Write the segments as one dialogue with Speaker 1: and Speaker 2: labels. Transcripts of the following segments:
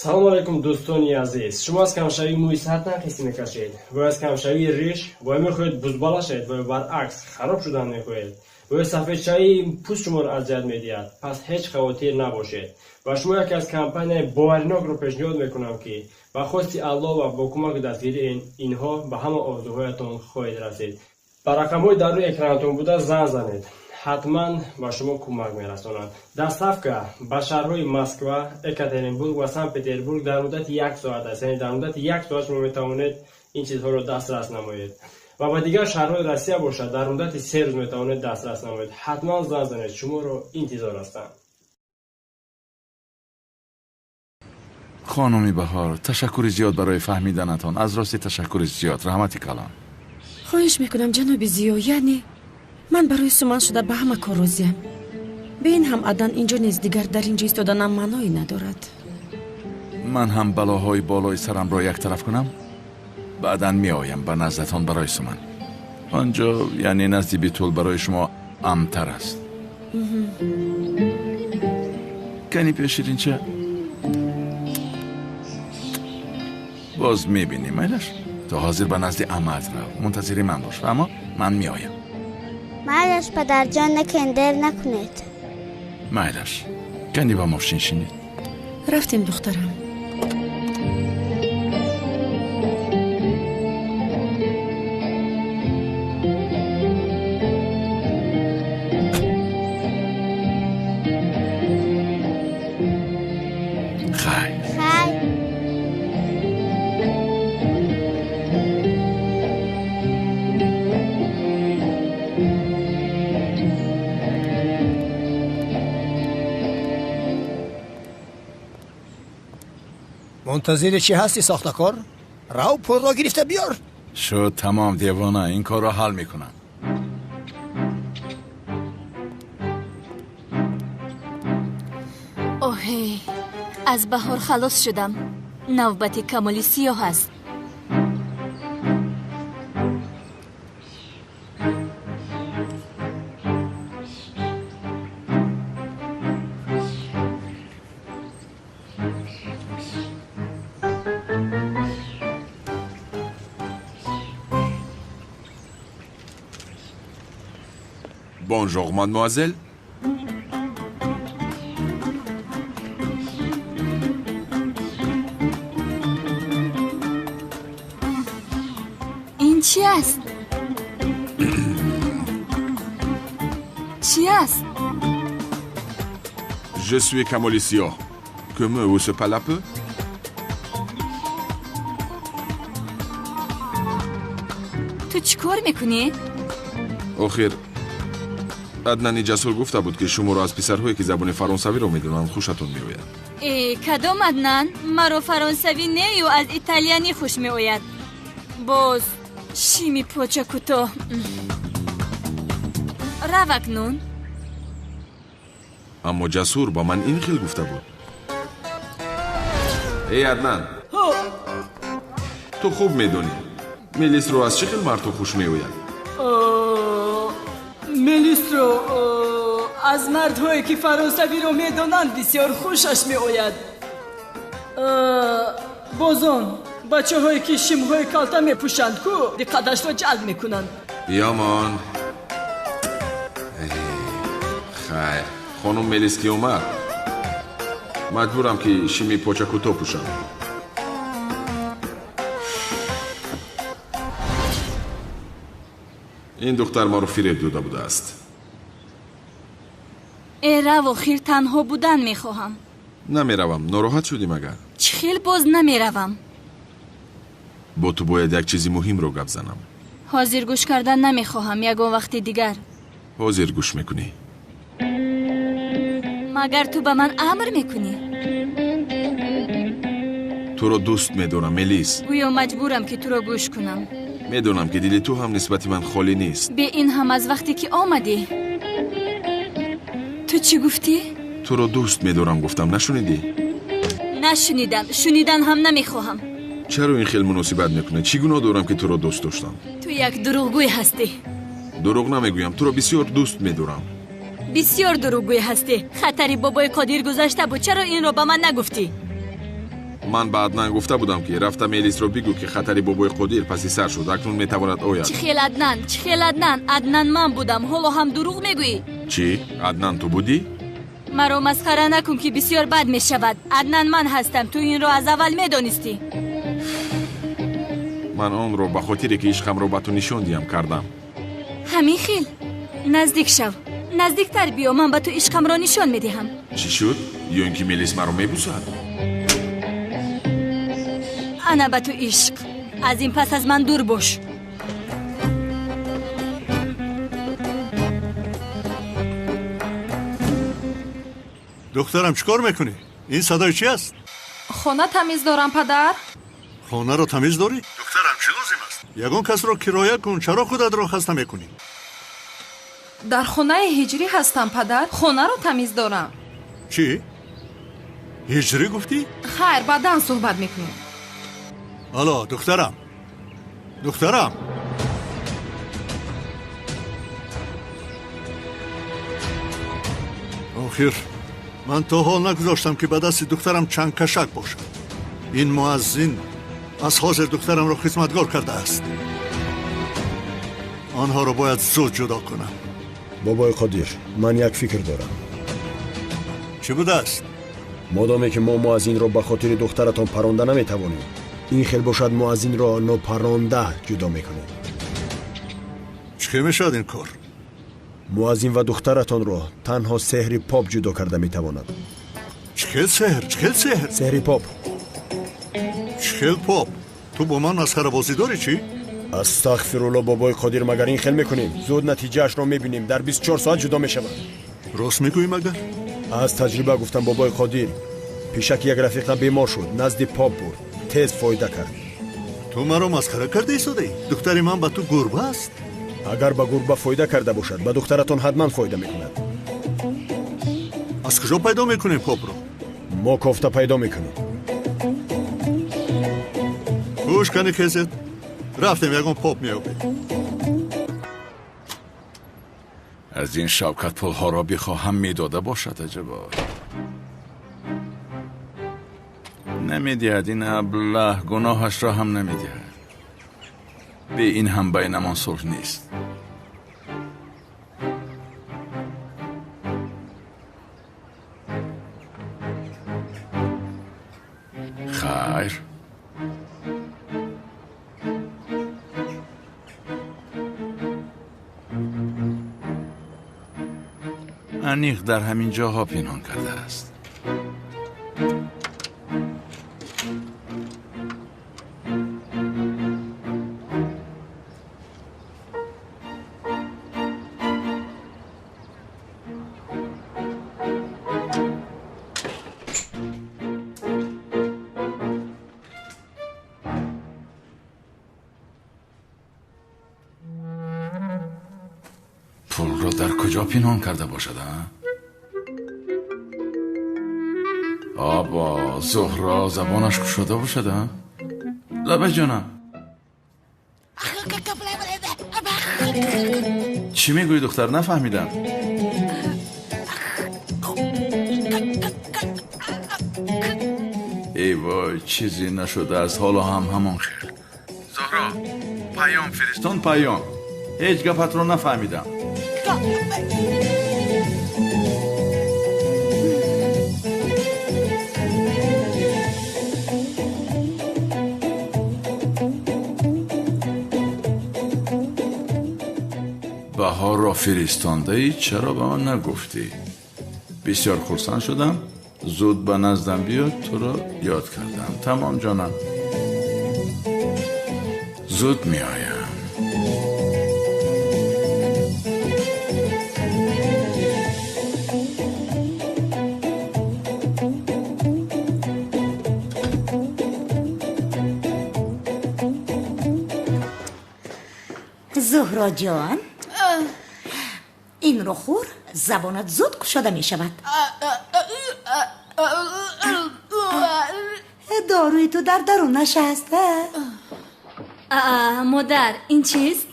Speaker 1: Салом алейкум, дӯстони азиз. Шумо аз камшавии мӯи сар танқисӣ мекашед ва аз камшавии риш, ва мехоҳед бузбала шавед, ва баръакс хароб шудан мехоҳед, ва ё сафедшавии пӯст шуморо азият медиҳад, пас ҳеҷ хавотир набошед. Ба шумо яке аз компанияи боваринокро пешниҳод мекунам, ки ба хости Аллоҳ ва бо кӯмаки дастгирии инҳо ба ҳама орзуҳоятон хоҳед расид. Ба рақамҳои дар рӯи экранатон буда занг занед, ҳатман ба шумо кӯмак мерасонанд. Доставка ба шаҳрҳои Москва, Екатеринбург ва Санкт Петербург дар муддати як соат аст, яъне дар муддати як соат шумо метавонед ин чизҳоро дастрас намоед. Ва ба дигар шаҳрҳои Россия бошад, дар муддати 3 рӯз метавонед дастрас намоед. Ҳатман занг занед, шуморо интизор ҳастанд.
Speaker 2: Хонуми Баҳор, ташаккури зиёд барои фаҳмиданатон. Аз рости ташаккури зиёд, раҳмати калон.
Speaker 3: Хоҳиш мекунам, ҷаноби Зиё, яъне ман барои суман шуда ба ҳама кор розиям. Бе ин ҳам Адан инҷо нест, дигар дар инҷо истоданам маъное надорад.
Speaker 2: Ман ҳам балоҳои болои сарамро як тараф кунам, баъдан меоям ба наздатон барои суман. Он ҷо, яъне назди Битул, барои шумо амнтар аст. Кани пеш, ширинча, боз мебинем, майлаш? То ҳозир ба назди амаат рав, мунтазири ман бош, фаҳмо? Ман меоям.
Speaker 4: Майлаш, падарҷон, накен, дер накунед.
Speaker 2: Майлаш, кани ба мошин шинед.
Speaker 3: Рафтем, духтарам.
Speaker 2: Хайр.
Speaker 4: Хайр.
Speaker 5: Мунтазири чӣ ҳастӣ, сохтакор? Рав, пулро гирифта биёр.
Speaker 2: Шуд тамом, девона, ин корро ҳал мекунам.
Speaker 6: Оҳе, аз Баҳор халос шудам. Навбати Камоли Сиёҳ аст.
Speaker 7: Bonjour, mademoiselle.
Speaker 6: Ин чӣ аст? Чӣ аст?
Speaker 7: Je suis Камоли Сиёҳ. Comment vous se parle peu?
Speaker 6: Ту чӣ кор мекунӣ?
Speaker 7: Охир Аднани Ҷасур гуфта буд, ки шуморо аз писарҳое, ки забони фаронсавиро медонанд, хушатон меояд.
Speaker 6: Э, кадом Аднан? Маро фаронсавӣ нею аз италиянӣ хуш меояд. Боз шими поча кӯтоҳ. Рав акнун.
Speaker 7: Аммо Ҷасур ба ман ин хел гуфта буд. Эй Аднан, ту хуб медонӣ, Мелисро аз чӣ хел мардҳо хуш меояд?
Speaker 8: Мелисро аз мардҳое, ки фаронсавиро медонанд, бисёр хушаш меояд. Боз он бачаҳое, ки шимҳои калта мепӯшанд ку, диққаташро ҷалб мекунанд.
Speaker 7: Биёмон. Хайр, хонум Мелис ки омад, маҷбурам, ки шими почакӯтоҳ пӯшам. Ин духтар маро фиреб дода будааст.
Speaker 6: Э, рав, охир танҳо будан мехоҳам.
Speaker 7: Намеравам, нороҳат шудӣ магар?
Speaker 6: Чӣ хел боз намеравам?
Speaker 7: Бо ту бояд як чизи муҳимро гап занам.
Speaker 6: Ҳозир гӯш кардан намехоҳам, ягон вақти дигар.
Speaker 7: Ҳозир гӯш мекунӣ.
Speaker 6: Магар ту ба ман амр мекунӣ?
Speaker 7: Туро дӯст медорам, Мелис.
Speaker 6: Гӯё маҷбурам, ки туро гӯш кунам.
Speaker 7: Медонам, ки дили ту ҳам нисбати ман холӣ нест.
Speaker 6: Бе ин ҳам аз вақте ки омадӣ. Ту чӣ гуфтӣ?
Speaker 7: Туро дӯст медорам гуфтам, нашунидӣ?
Speaker 6: Нашунидам, шунидан ҳам намехоҳам.
Speaker 7: Чаро ин хел муносибат мекунӣ? Чӣ гуноҳ дорам, ки туро дӯст доштам?
Speaker 6: Ту як дурӯғгӯй ҳастӣ.
Speaker 7: Дурӯғ намегӯям, туро бисёр дӯст медорам.
Speaker 6: Бисёр дурӯғгӯй ҳастӣ. Хатари бобои Қодир гузашта буд, чаро инро ба ман нагуфтӣ?
Speaker 7: Ман ба Аднан гуфта будам, ки рафта Мелисро бигӯ, ки хатари бобои Қодир паси сар шуд, акнун метавонад ояд.
Speaker 6: Чӣ хел Аднан? Чӣ хел Аднан? Аднан ман будам. Ҳоло ҳам дурӯғ мегӯӣ?
Speaker 7: Чӣ? Аднан ту будӣ?
Speaker 6: Маро масхара накун, ки бисёр бад мешавад. Аднан ман ҳастам. Ту инро аз аввал медонистӣ.
Speaker 7: Ман онро ба хотире ки ишқамро ба ту нишон диҳам кардам.
Speaker 6: Ҳамин хел? Наздик шав. Наздиктар биё, ман ба ту ишқамро нишон медиҳам.
Speaker 7: Чӣ шуд? Ё ин ки Мелис маро мебусад?
Speaker 6: Ана ба ту ишқ. Аз ин пас аз ман дур бош.
Speaker 9: Духтарам, чӣ кор мекунӣ? Ин садои чи аст?
Speaker 10: Хона тамиз дорам, падар.
Speaker 9: Хонаро тамиз дорӣ? Духтарам, чӣ лозим аст? Ягон касро кироя кун, чаро худатро хаста мекунӣ?
Speaker 10: Дар хонаи ҳиҷрӣ ҳастам, падар. Хонаро тамиз дорам.
Speaker 9: Чӣ? Ҳиҷрӣ гуфтӣ?
Speaker 10: Хайр, баъдан суҳбат мекунем.
Speaker 9: Алло, духтарам. Духтарам. Охир, ман то ҳол нагузоштам, ки ба дасти духтарам чангкашак бошад. Ин муаззин аз ҳозир духтарамро хизматгор кардааст. Онҳоро бояд зуд ҷудо кунам.
Speaker 11: Бобои Қодир, ман як фикр дорам.
Speaker 9: Чӣ будааст?
Speaker 11: Модоме ки мо муаззинро ба хотири духтаратон паронда наметавонем, ин хел бошад муаззинро нопаронда ҷудо мекунем.
Speaker 9: Чӣ хел мешавад ин кор?
Speaker 11: Муаззин ва духтаратонро танҳо сеҳри поп ҷудо карда метавонад.
Speaker 9: Чӣ хел сеҳр? Чӣ хел сеҳр?
Speaker 11: Сеҳри поп.
Speaker 9: Чӣ хел поп? Ту бо ман масхарабозӣ дорӣ чӣ?
Speaker 11: Астағфирулло, бобои Қодир, магар ин хел мекунем? Зуд натиҷаашро мебинем, дар 24 соат ҷудо мешавад.
Speaker 9: Рост мегӯӣ магар?
Speaker 11: Аз таҷриба гуфтам, бобои Қодир. Пешаки як рафиқам бемор шуд, назди поп бурд, тез фоида кард.
Speaker 9: Ту маро масхара карда истодаӣ? Духтари ман ба ту гурба аст?
Speaker 11: Агар ба гурба фоида карда бошад, ба духтаратон ҳатман фоида мекунад.
Speaker 9: Аз куҷо пайдо мекунем попро?
Speaker 11: Мо кофта пайдо мекунем.
Speaker 9: Гӯш кани хезед, рафтем ягон поп меёбем.
Speaker 2: Аз ин Шавкат пулҳоро бихоҳам медода бошад, аҷабо. Намедиҳад, ин аблаҳ гуноҳашро ҳам намедиҳад. Бе ин ҳам байнамон сулҳ нест. Хайр. Аниқ дар ҳамин ҷоҳо пинҳон кардааст. Пулро дар куҷо пинҳон карда бошад, а? Обо, Зуҳро забонаш кушода бошад, а? Лаба ҷонам. Чӣ мегӯӣ, духтар? Нафаҳмидам. Эй вой, чизе нашудааст, ҳоло ҳам ҳамон хел. Зуҳро, паём фиристон, паём. Ҳеҷ гапатро нафаҳмидам. Баҳорро фиристондаӣ, чаро ба ман нагуфтӣ? Бисёр хурсанд шудам. Зуд ба наздам биё, туро ёд кардам. Тамом ҷонам. Зуд меоям.
Speaker 12: Зуҳро ҷон, инро хӯр, забонат зуд кушода мешавад. Доруи ту дар дарунаш аст.
Speaker 6: Модар, ин чист?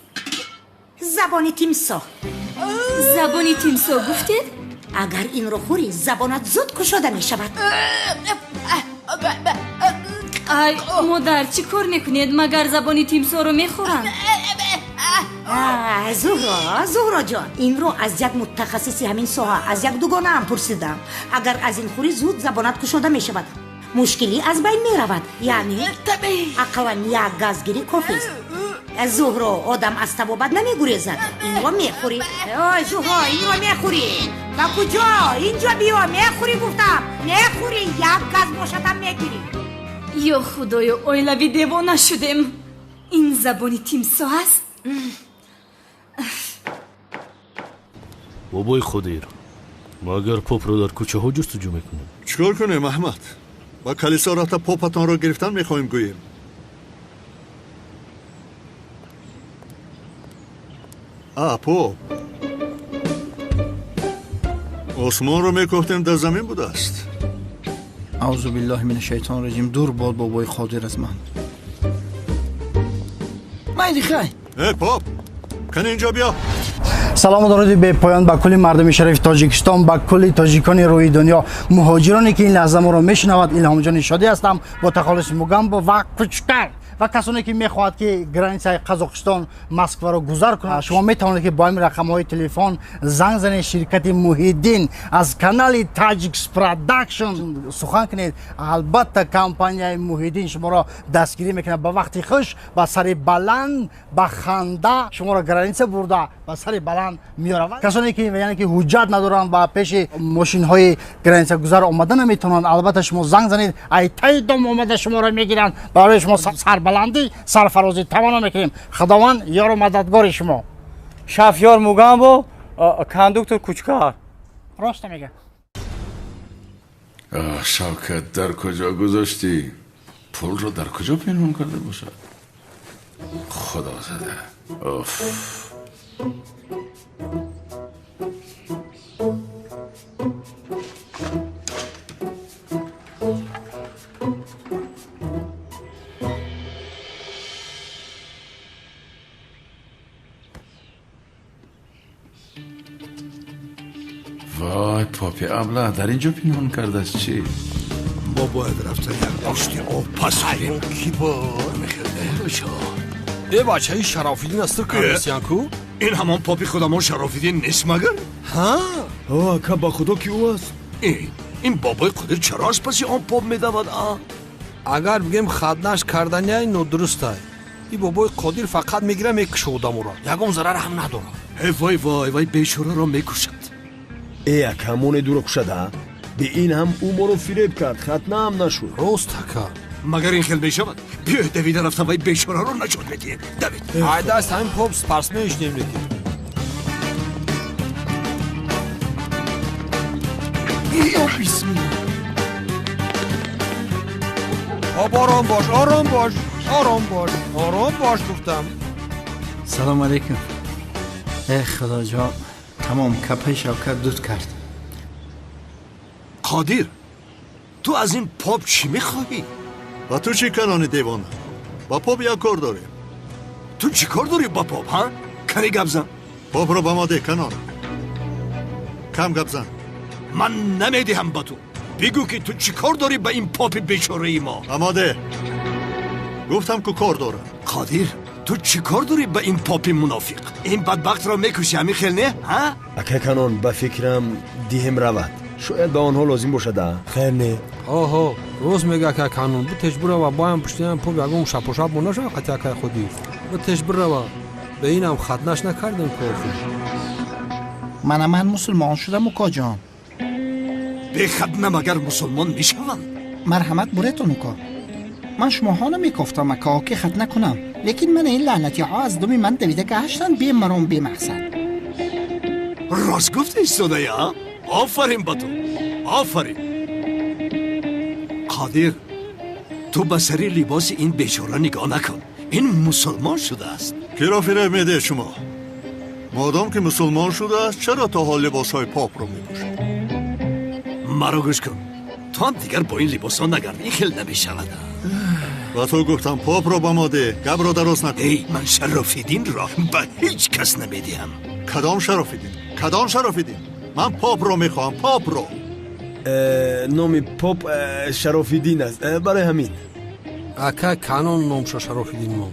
Speaker 12: Забони тимсоҳ.
Speaker 6: Забони тимсоҳ гуфтед?
Speaker 12: Агар инро хӯрӣ, забонат зуд кушода мешавад.
Speaker 6: Ай модар, чӣ кор мекунед? Магар забони тимсоҳро мехӯранд?
Speaker 12: Зуҳро, Зуҳроҷон, инро аз як мутахассиси ҳамин соҳа, аз як дугонаам пурсидам. Агар аз ин хӯрӣ, зуд забонат кушода мешавад, мушкилӣ аз байн меравад. Яъне ақаллан як газгирӣ кофист. Зуҳро, одам аз табобат намегурезад. Инро мехӯрӣ. Ой, Зуҳро, инро мехӯрӣ. Ба куҷо? Инҷо биё, мехӯрӣ гуфтам. Мехӯрӣ, як газ бошадам мегирӣ.
Speaker 6: Ё худоё, оилавӣ девона шудем. Ин забони тимсоҳ аст.
Speaker 13: Бобои Қодир, магар попро дар кӯчаҳо ҷустуҷӯ мекунем?
Speaker 9: Чӣ кор кунем, Аҳмад? Ба калисо рафта попатонро гирифтан мехоҳем гӯем. А, поп осмонро мекофтем, дар замин будааст.
Speaker 14: Аузу биллаҳи мина шайтон раҷим. Дур бод бобои Қодир аз ман. Майли, хай.
Speaker 9: Э, поп, кани инҷо биё.
Speaker 14: Салому дуруди бепоён ба кулли мардуми шарифи Тоҷикистон, ба кулли тоҷикони рӯи дунё, муҳоҷироне ки ин лаҳза моро мешунавад. Илҳомҷони Шодӣ ҳастам бо тахаллуси Мугамбо ва Кучкар. Ва касоне ки мехоҳад ки границаи Қазоқистон Москваро гузар кунад, шумо метавонед ки бо ҳамин рақамҳои телефон занг занед. Ширкати Муҳиддин аз канали Таҷикс Продакшн сухан кунед. Албатта, компанияи Муҳиддин шуморо дастгирӣ мекунад. Ба вақти хуш, ба сари баланд, ба ханда шуморо граница бурда, ба сари баланд меоравад. Касоне ки, яъне ки ҳуҷҷат надоранд ва пеши мошинҳои границагузар омада наметавонанд, албатта, шумо занг занед, ай таи дом омада шуморо мегиранд. Барои шумо сарбаландӣ, сарфарозӣ таманно мекунем. Худованд ёру мададгори шумо.
Speaker 15: Шафёр Мугамбо, кондуктор Кучкар.
Speaker 14: Роста мега.
Speaker 2: Шавкат, дар куҷо гузоштӣ? Пулро дар куҷо пинҳон карда бошад? Худо зада. Оф. Вой, попи абла дар инҷо пинҳон кардааст чӣ?
Speaker 16: Мо бояд рафта як пушти об пас кунем.
Speaker 5: Ки бор мехӯрда?
Speaker 17: Э, бачаи Шарофиддин аст, кардисян ку?
Speaker 16: Ин ҳамон попи худамон Шарофиддин нест магар?
Speaker 17: Ҳа.
Speaker 11: О, ака, ба худо ки ӯ аст.
Speaker 16: Ин бобои Қодир чаро аз паси он поп медавад, а?
Speaker 17: Агар бигем хатнаш карданяй, нодурустай. И бобои Қодир фақат мегира, мекуша одаморо, ягон зарар ҳам надорад.
Speaker 16: Э, вой, вой, вай бечораро мекушад.
Speaker 11: Э, ака, моне дуро кушада. Бе ин ҳам ӯ моро фиреб кард, хатна ҳам нашуд.
Speaker 17: Рост, ака.
Speaker 16: Магар ин хел мешавад? Биёед, давида рафтам, вай бечораро наҷот медиҳем. Давид.
Speaker 17: Ай даст ҳамин поп спортсмен шудем лекин.
Speaker 16: Ё бисмилла.
Speaker 17: Поп, ором бош, ором бош, ором бош, ором бош гуфтам.
Speaker 14: Салом алейкум. Э, худоҷон, тамом, капаи Шавкат дуд кард.
Speaker 16: Қодир, ту аз ин поп чӣ мехоҳӣ?
Speaker 9: Ба ту чӣ, канони девона? Ба поп як кор дорем.
Speaker 16: Ту чӣ кор дорӣ ба поп, ҳа? Кани гап зан.
Speaker 9: Попро ба мо деҳ, канон. Кам гап зан.
Speaker 16: Ман намедиҳам ба ту. Бигӯ ки ту чӣ кор дорӣ ба ин попи бечораи мо?
Speaker 9: Ба мо деҳ, гуфтам ку, кор дорам.
Speaker 16: Қодир, ту чӣ кор дорӣ ба ин попи мунофиқ? Ин бадбахтро мекушӣ, ҳамин хел не, ҳа?
Speaker 11: Ака Канон, ба фикрам, диҳем равад. Шояд ба онҳо лозим бошад, а? Хайр, не.
Speaker 17: Оҳо, рост мега ака Канон. Битеш бирава, боям пуштиам поп ягон шапошап монда шава қати акай Қодир. Битеш бирава. Ба инам хатнаш накардем кофи.
Speaker 14: Мана ман мусулмон шудам, укоҷон.
Speaker 16: Бехатна магар мусулмон мешаванд?
Speaker 14: Марҳамат, буретон, уко. Ман шумоҳоно мекофтам, ака, ки хатна кунам, лекин мана ин лаънатиҳо аз думи ман давида гаштанд, бемаром, бемақсад.
Speaker 16: Рост гуфта истодая, а? Офарин ба ту, офарин. Қодир, ту ба сари либоси ин бечора нигоҳ накун. Ин мусулмон шудааст.
Speaker 9: Киро фиреб медиҳед шумо? Модом ки мусулмон шудааст, чаро то ҳол либосҳои попро мепӯшад?
Speaker 16: Маро гӯш кун, ту ҳам дигар бо ин либосҳо нагард, ин хел намешавад.
Speaker 9: Ба ту гуфтам, попро ба мо деҳ, гапро дароз накун.
Speaker 16: Эй, ман Шарофиддинро ба ҳеҷ кас намедиҳам.
Speaker 9: Кадом Шарофиддин? Кадом Шарофиддин? Ман попро мехоҳам, попро.
Speaker 11: Номи поп Шарофиддин аст, барои ҳамин.
Speaker 17: Ака Канон номша Шарофиддин мон.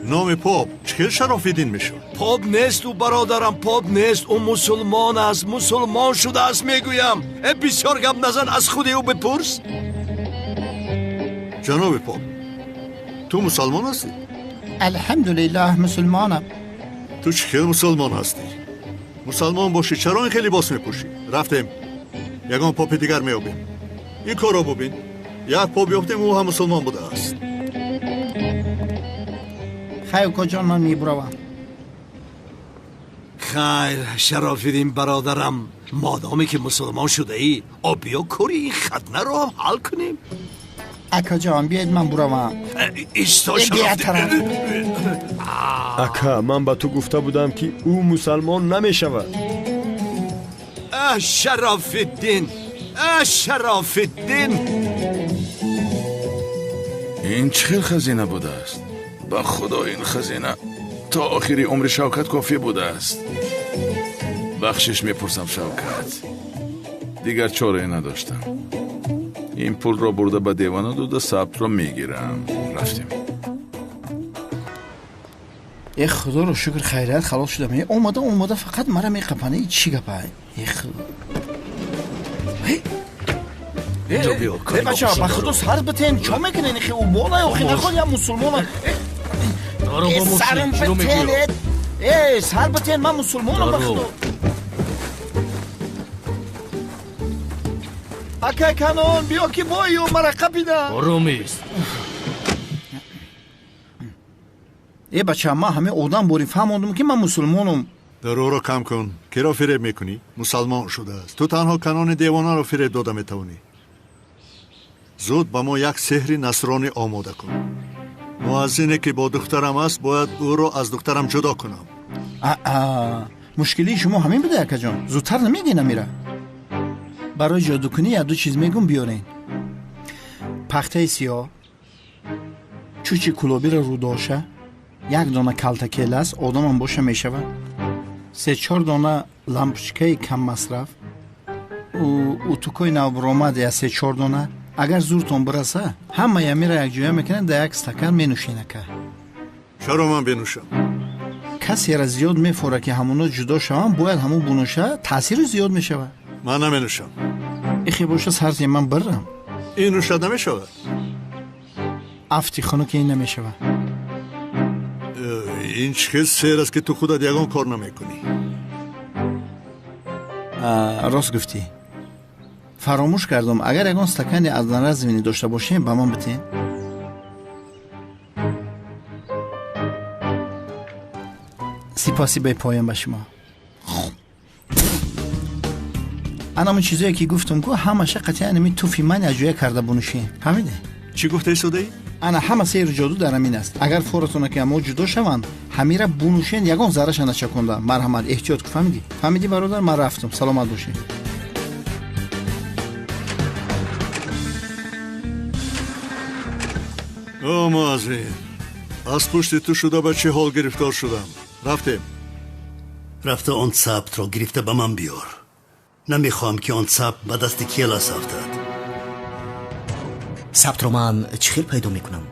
Speaker 9: Номи поп чӣ хел Шарофиддин мешавад?
Speaker 16: Поп нест ӯ, бародарам, поп нест. Ӯ мусулмон аст, мусулмон шудааст, мегӯям. Э, бисёр гап назан, аз худи ӯ бипурс.
Speaker 9: Ҷаноби поп, ту мусалмон ҳастӣ?
Speaker 14: Алҳамдулиллаҳ, мусулмонам.
Speaker 9: Ту чӣ хел мусулмон ҳастӣ? Мусалмон бошӣ, чаро ин хел либос мепӯшӣ? Рафтем, ягон попи дигар меёбем. Ин корро бубин, як поп ёфтем, ӯ ҳам мусулмон будааст.
Speaker 14: Хайр, укоҷон, ман мебуравам.
Speaker 16: Хайр, Шарофиддин бародарам, модоме ки мусулмон шудаӣ, биё кори ин хатнаро ҳал кунем.
Speaker 14: Акаҷон, биёед, ман буравам.
Speaker 16: Исто.
Speaker 11: Ака, ман ба ту гуфта будам, ки ӯ мусалмон намешавад.
Speaker 16: Шарофиддин, Шарофиддин!
Speaker 2: Ин чӣ хел хазина будааст? Ба худо, ин хазина то охири умри Шавкат кофӣ будааст. Бахшиш мепурсам, Шавкат, дигар чорае надоштам. Ин пулро бурда ба девона дода, сабтро мегирам. Рафтем.
Speaker 14: Э, худоро шукр, хайрият, халос шудам. Э, омада омада фақат мара меқапана. И чӣ гапа? Э, худо! Э, бача, ба худо, сар битен, чо мекунен? Хе убола, охи наход я мусулмона. Сарм битен, э, сар битен, ман мусулмонам, ба худо. Ака Канон, биё ки бою мара қапида.
Speaker 13: Оромист.
Speaker 14: Э, бача, ман ҳаме одам борим фаҳмондум, ки ман мусулмонам.
Speaker 9: Дарӯро кам кун. Киро фиреб мекунӣ? Мусалмон шудааст. Ту танҳо Канони девонаро фиреб дода метавонӣ. Зуд ба мо як сеҳри насронӣ омода кун. Муаззине ки бо духтарам аст, бояд ӯро аз духтарам ҷудо кунам.
Speaker 14: Аа, мушкилии шумо ҳамин буда, акаҷон? Зудтар намегӯй намира. Барои ҷодукунӣ якду чиз мегум, биёрен: пахтаи сиёҳ, чӯчи кулобиро рӯдоша, як дона калтакелас, одамам боша мешавад, се-чор дона лампочкаи каммасраф, утукои навбуромад я се-чор дона. Агар зуртон бираса, ҳамаи амира якҷоя мекунед, дар як стакан менӯшен, ака.
Speaker 9: Чаро ман бинӯшам?
Speaker 14: Касера зиёд мефора, ки ҳамуно ҷудо шаванд, бояд ҳамун бунӯша, таъсиру зиёд мешавад.
Speaker 9: Ман наменӯшам.
Speaker 14: Ихе боша, сарзи ман бирам.
Speaker 9: Ин нӯшад намешавад.
Speaker 14: Афти хунук ин намешавад.
Speaker 9: Ин чӣ хел сер аст, ки ту худат ягон кор намекунӣ?
Speaker 14: Рост гуфтӣ, фаромӯш кардам. Агар ягон стакани аз наразвини дошта бошем, ба ман битен. Сипоси бепоён ба шумо. Анамон чизое ки гуфтам ку, ҳамаша қатъи анами туфи ман якҷоя карда бунӯшем, фаҳмиде?
Speaker 9: Чӣ гуфта истодаӣ?
Speaker 14: Ана, ҳама сеҳру ҷоду дар ҳамин аст. Агар форатона ки амо ҷудо шаванд, ҳамира бунӯшен, ягон зарраша начаконда. Марҳамат, эҳтиёт ку, фаҳмидӣ? Фаҳмидӣ, бародар? Ман рафтам, саломат бошед.
Speaker 9: О, муаззин, аз пушти ту шуда ба чӣ ҳол гирифтор шудам. Рафтем.
Speaker 16: Рафта он сабтро гирифта ба ман биёр. Намехоҳам, ки он сабт ба дасти Келас афтад.
Speaker 18: Сабтро ман чӣ хел пайдо мекунам?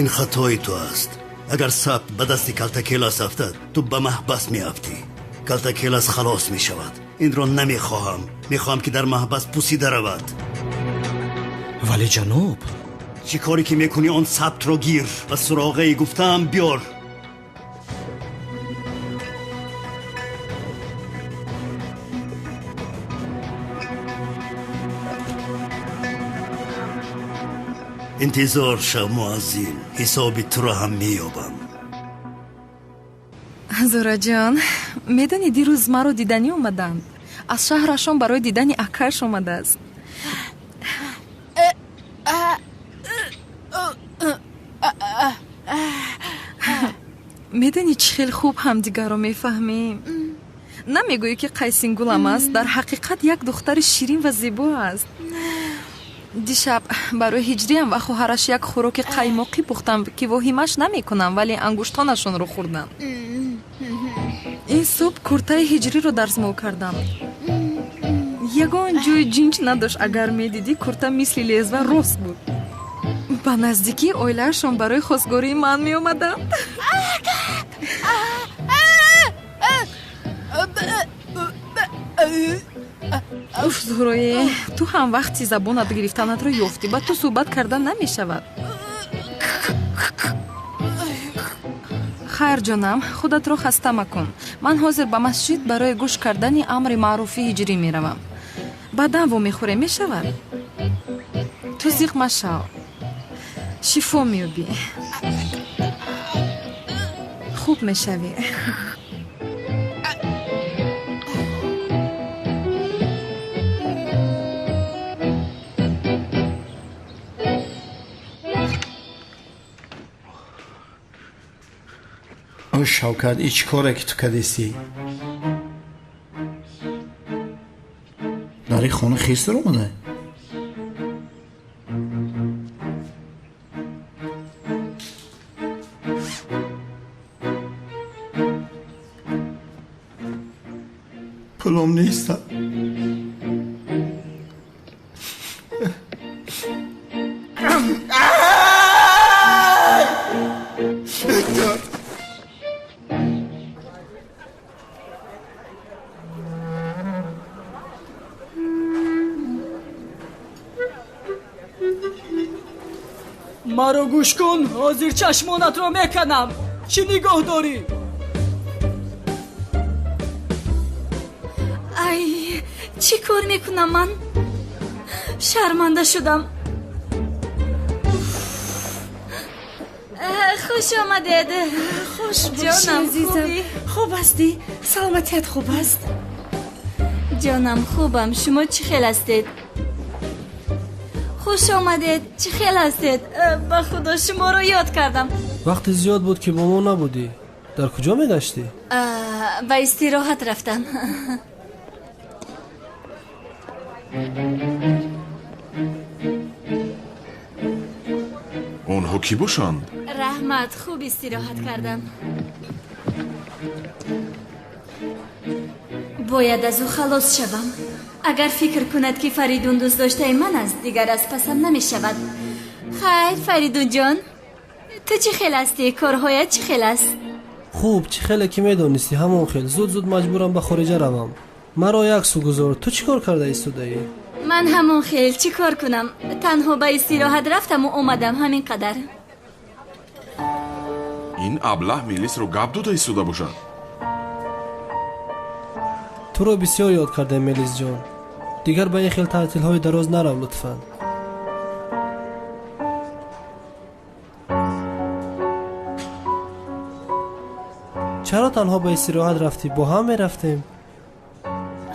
Speaker 16: Ин хатои ту аст. Агар сабт ба дасти Калтакелас афтад, ту ба маҳбас меафтӣ, Калтакелас халос мешавад. Инро намехоҳам. Мехоҳам, ки дар маҳбас пусида равад.
Speaker 18: Вале, ҷаноб.
Speaker 16: Чӣ коре ки мекунӣ, он сабтро гир ва суроғаи гуфтаам биёр. Интизор шав, муаззин, ҳисоби туро ҳам меёбам.
Speaker 10: Зораҷон, медонӣ, дирӯз маро диданӣ омаданд. Аз шаҳрашон барои дидани акаш омадааст. Медонӣ, чӣ хел хуб ҳамдигарро мефаҳмем. Намегӯӣ, ки Қайсингулам аст, дар ҳақиқат як духтари ширин ва зебо аст. Дишаб барои Ҳиҷриям ва хоҳараш як хӯроки қаймоқӣ пухтам, ки воҳимаш намекунам, вале ангуштонашонро хӯрдам. Ин субҳ куртаи Ҳиҷриро дарзмол кардам, ягон ҷои ҷинҷ надошт. Агар медидӣ, курта мисли лезва рост буд. Ба наздикии оилаашон барои хостгории ман меомаданд. Уф, Зуҳрое, ту ҳам вақти забонат гирифтанатро ёфтӣ, ба ту суҳбат кардан намешавад. Хайр, ҷонам, худатро хаста макун. Ман ҳозир ба масҷид барои гӯш кардани амри маъруфи ҳиҷрӣ меравам. Баъдан вомехӯрем, мешавад? Ту зиқ машав, шифо меёбӣ, хуб мешавӣ.
Speaker 14: О Шавкат, и чӣ коре ки ту кардистӣ? Дар ин хона хирс даромада? Пулом неста.
Speaker 8: Маро гӯш кун, ҳозир чашмонатро меканам. Чӣ нигоҳ дорӣ?
Speaker 6: Ай, чӣ кор мекунам ман? Шарманда шудам. Хуш омадед.
Speaker 3: Хуш
Speaker 6: ҷонам,
Speaker 3: азизам. Хуб ҳастӣ? Саломатият хуб аст?
Speaker 6: Ҷонам, хубам. Шумо чӣ хел ҳастед? Хуш омадед. Чӣ хел ҳастед? Ба худо, шуморо ёд кардам.
Speaker 19: Вақти зиёд буд, ки бо мо набудӣ. Дар куҷо мегаштӣ?
Speaker 6: Ба истироҳат рафтам.
Speaker 7: Онҳо кӣ бошанд?
Speaker 6: Раҳмат, хуб истироҳат кардам. Бояд аз ӯ халос шавам. Агар фикр кунад, ки Фаридун дӯстдоштаи ман аст, дигар аз пасам намешавад. Хайр, Фаридунҷон, ту чӣ хел ҳастӣ? Корҳоят чӣ хел аст?
Speaker 19: Хуб, чӣ хеле ки медонистӣ, ҳамон хел. Зуд зуд маҷбурам ба хориҷа равам. Маро як су гузор. Ту чӣ кор карда истодаӣ?
Speaker 6: Ман ҳамон хел, чӣ кор кунам? Танҳо ба истироҳат рафтаму омадам, ҳамин қадар.
Speaker 7: Ин аблаҳ Мелисро гап дода истода бошад.
Speaker 19: Туро бисёр ёд кардем, Мелисҷон. Дигар ба ин хел таътилҳои дароз нарав, лутфан. Чаро танҳо ба истироҳат рафтӣ? Бо ҳам мерафтем.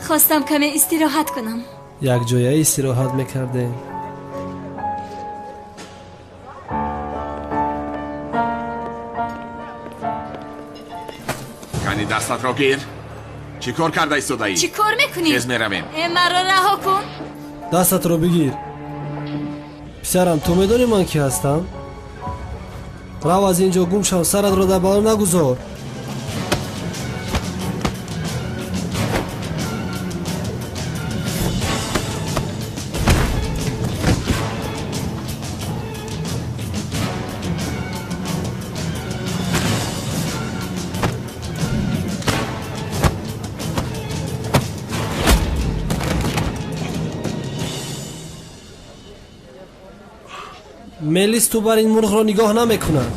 Speaker 6: Хостам каме истироҳат кунам.
Speaker 19: Якҷоя истироҳат мекардем.
Speaker 7: Кани дастатро гир. Чӣ кор карда истодаӣ?
Speaker 6: Чӣ кор мекунӣ?
Speaker 7: Тез меравем.
Speaker 6: Э, маро раҳо кун.
Speaker 19: Дастатро бигир. Писарам, ту медонӣ ман кӣ ҳастам? Рав, аз ин ҷо гум шав, саратро дар бало нагузор. Мелис ту бар ин мурғро нигоҳ намекунад.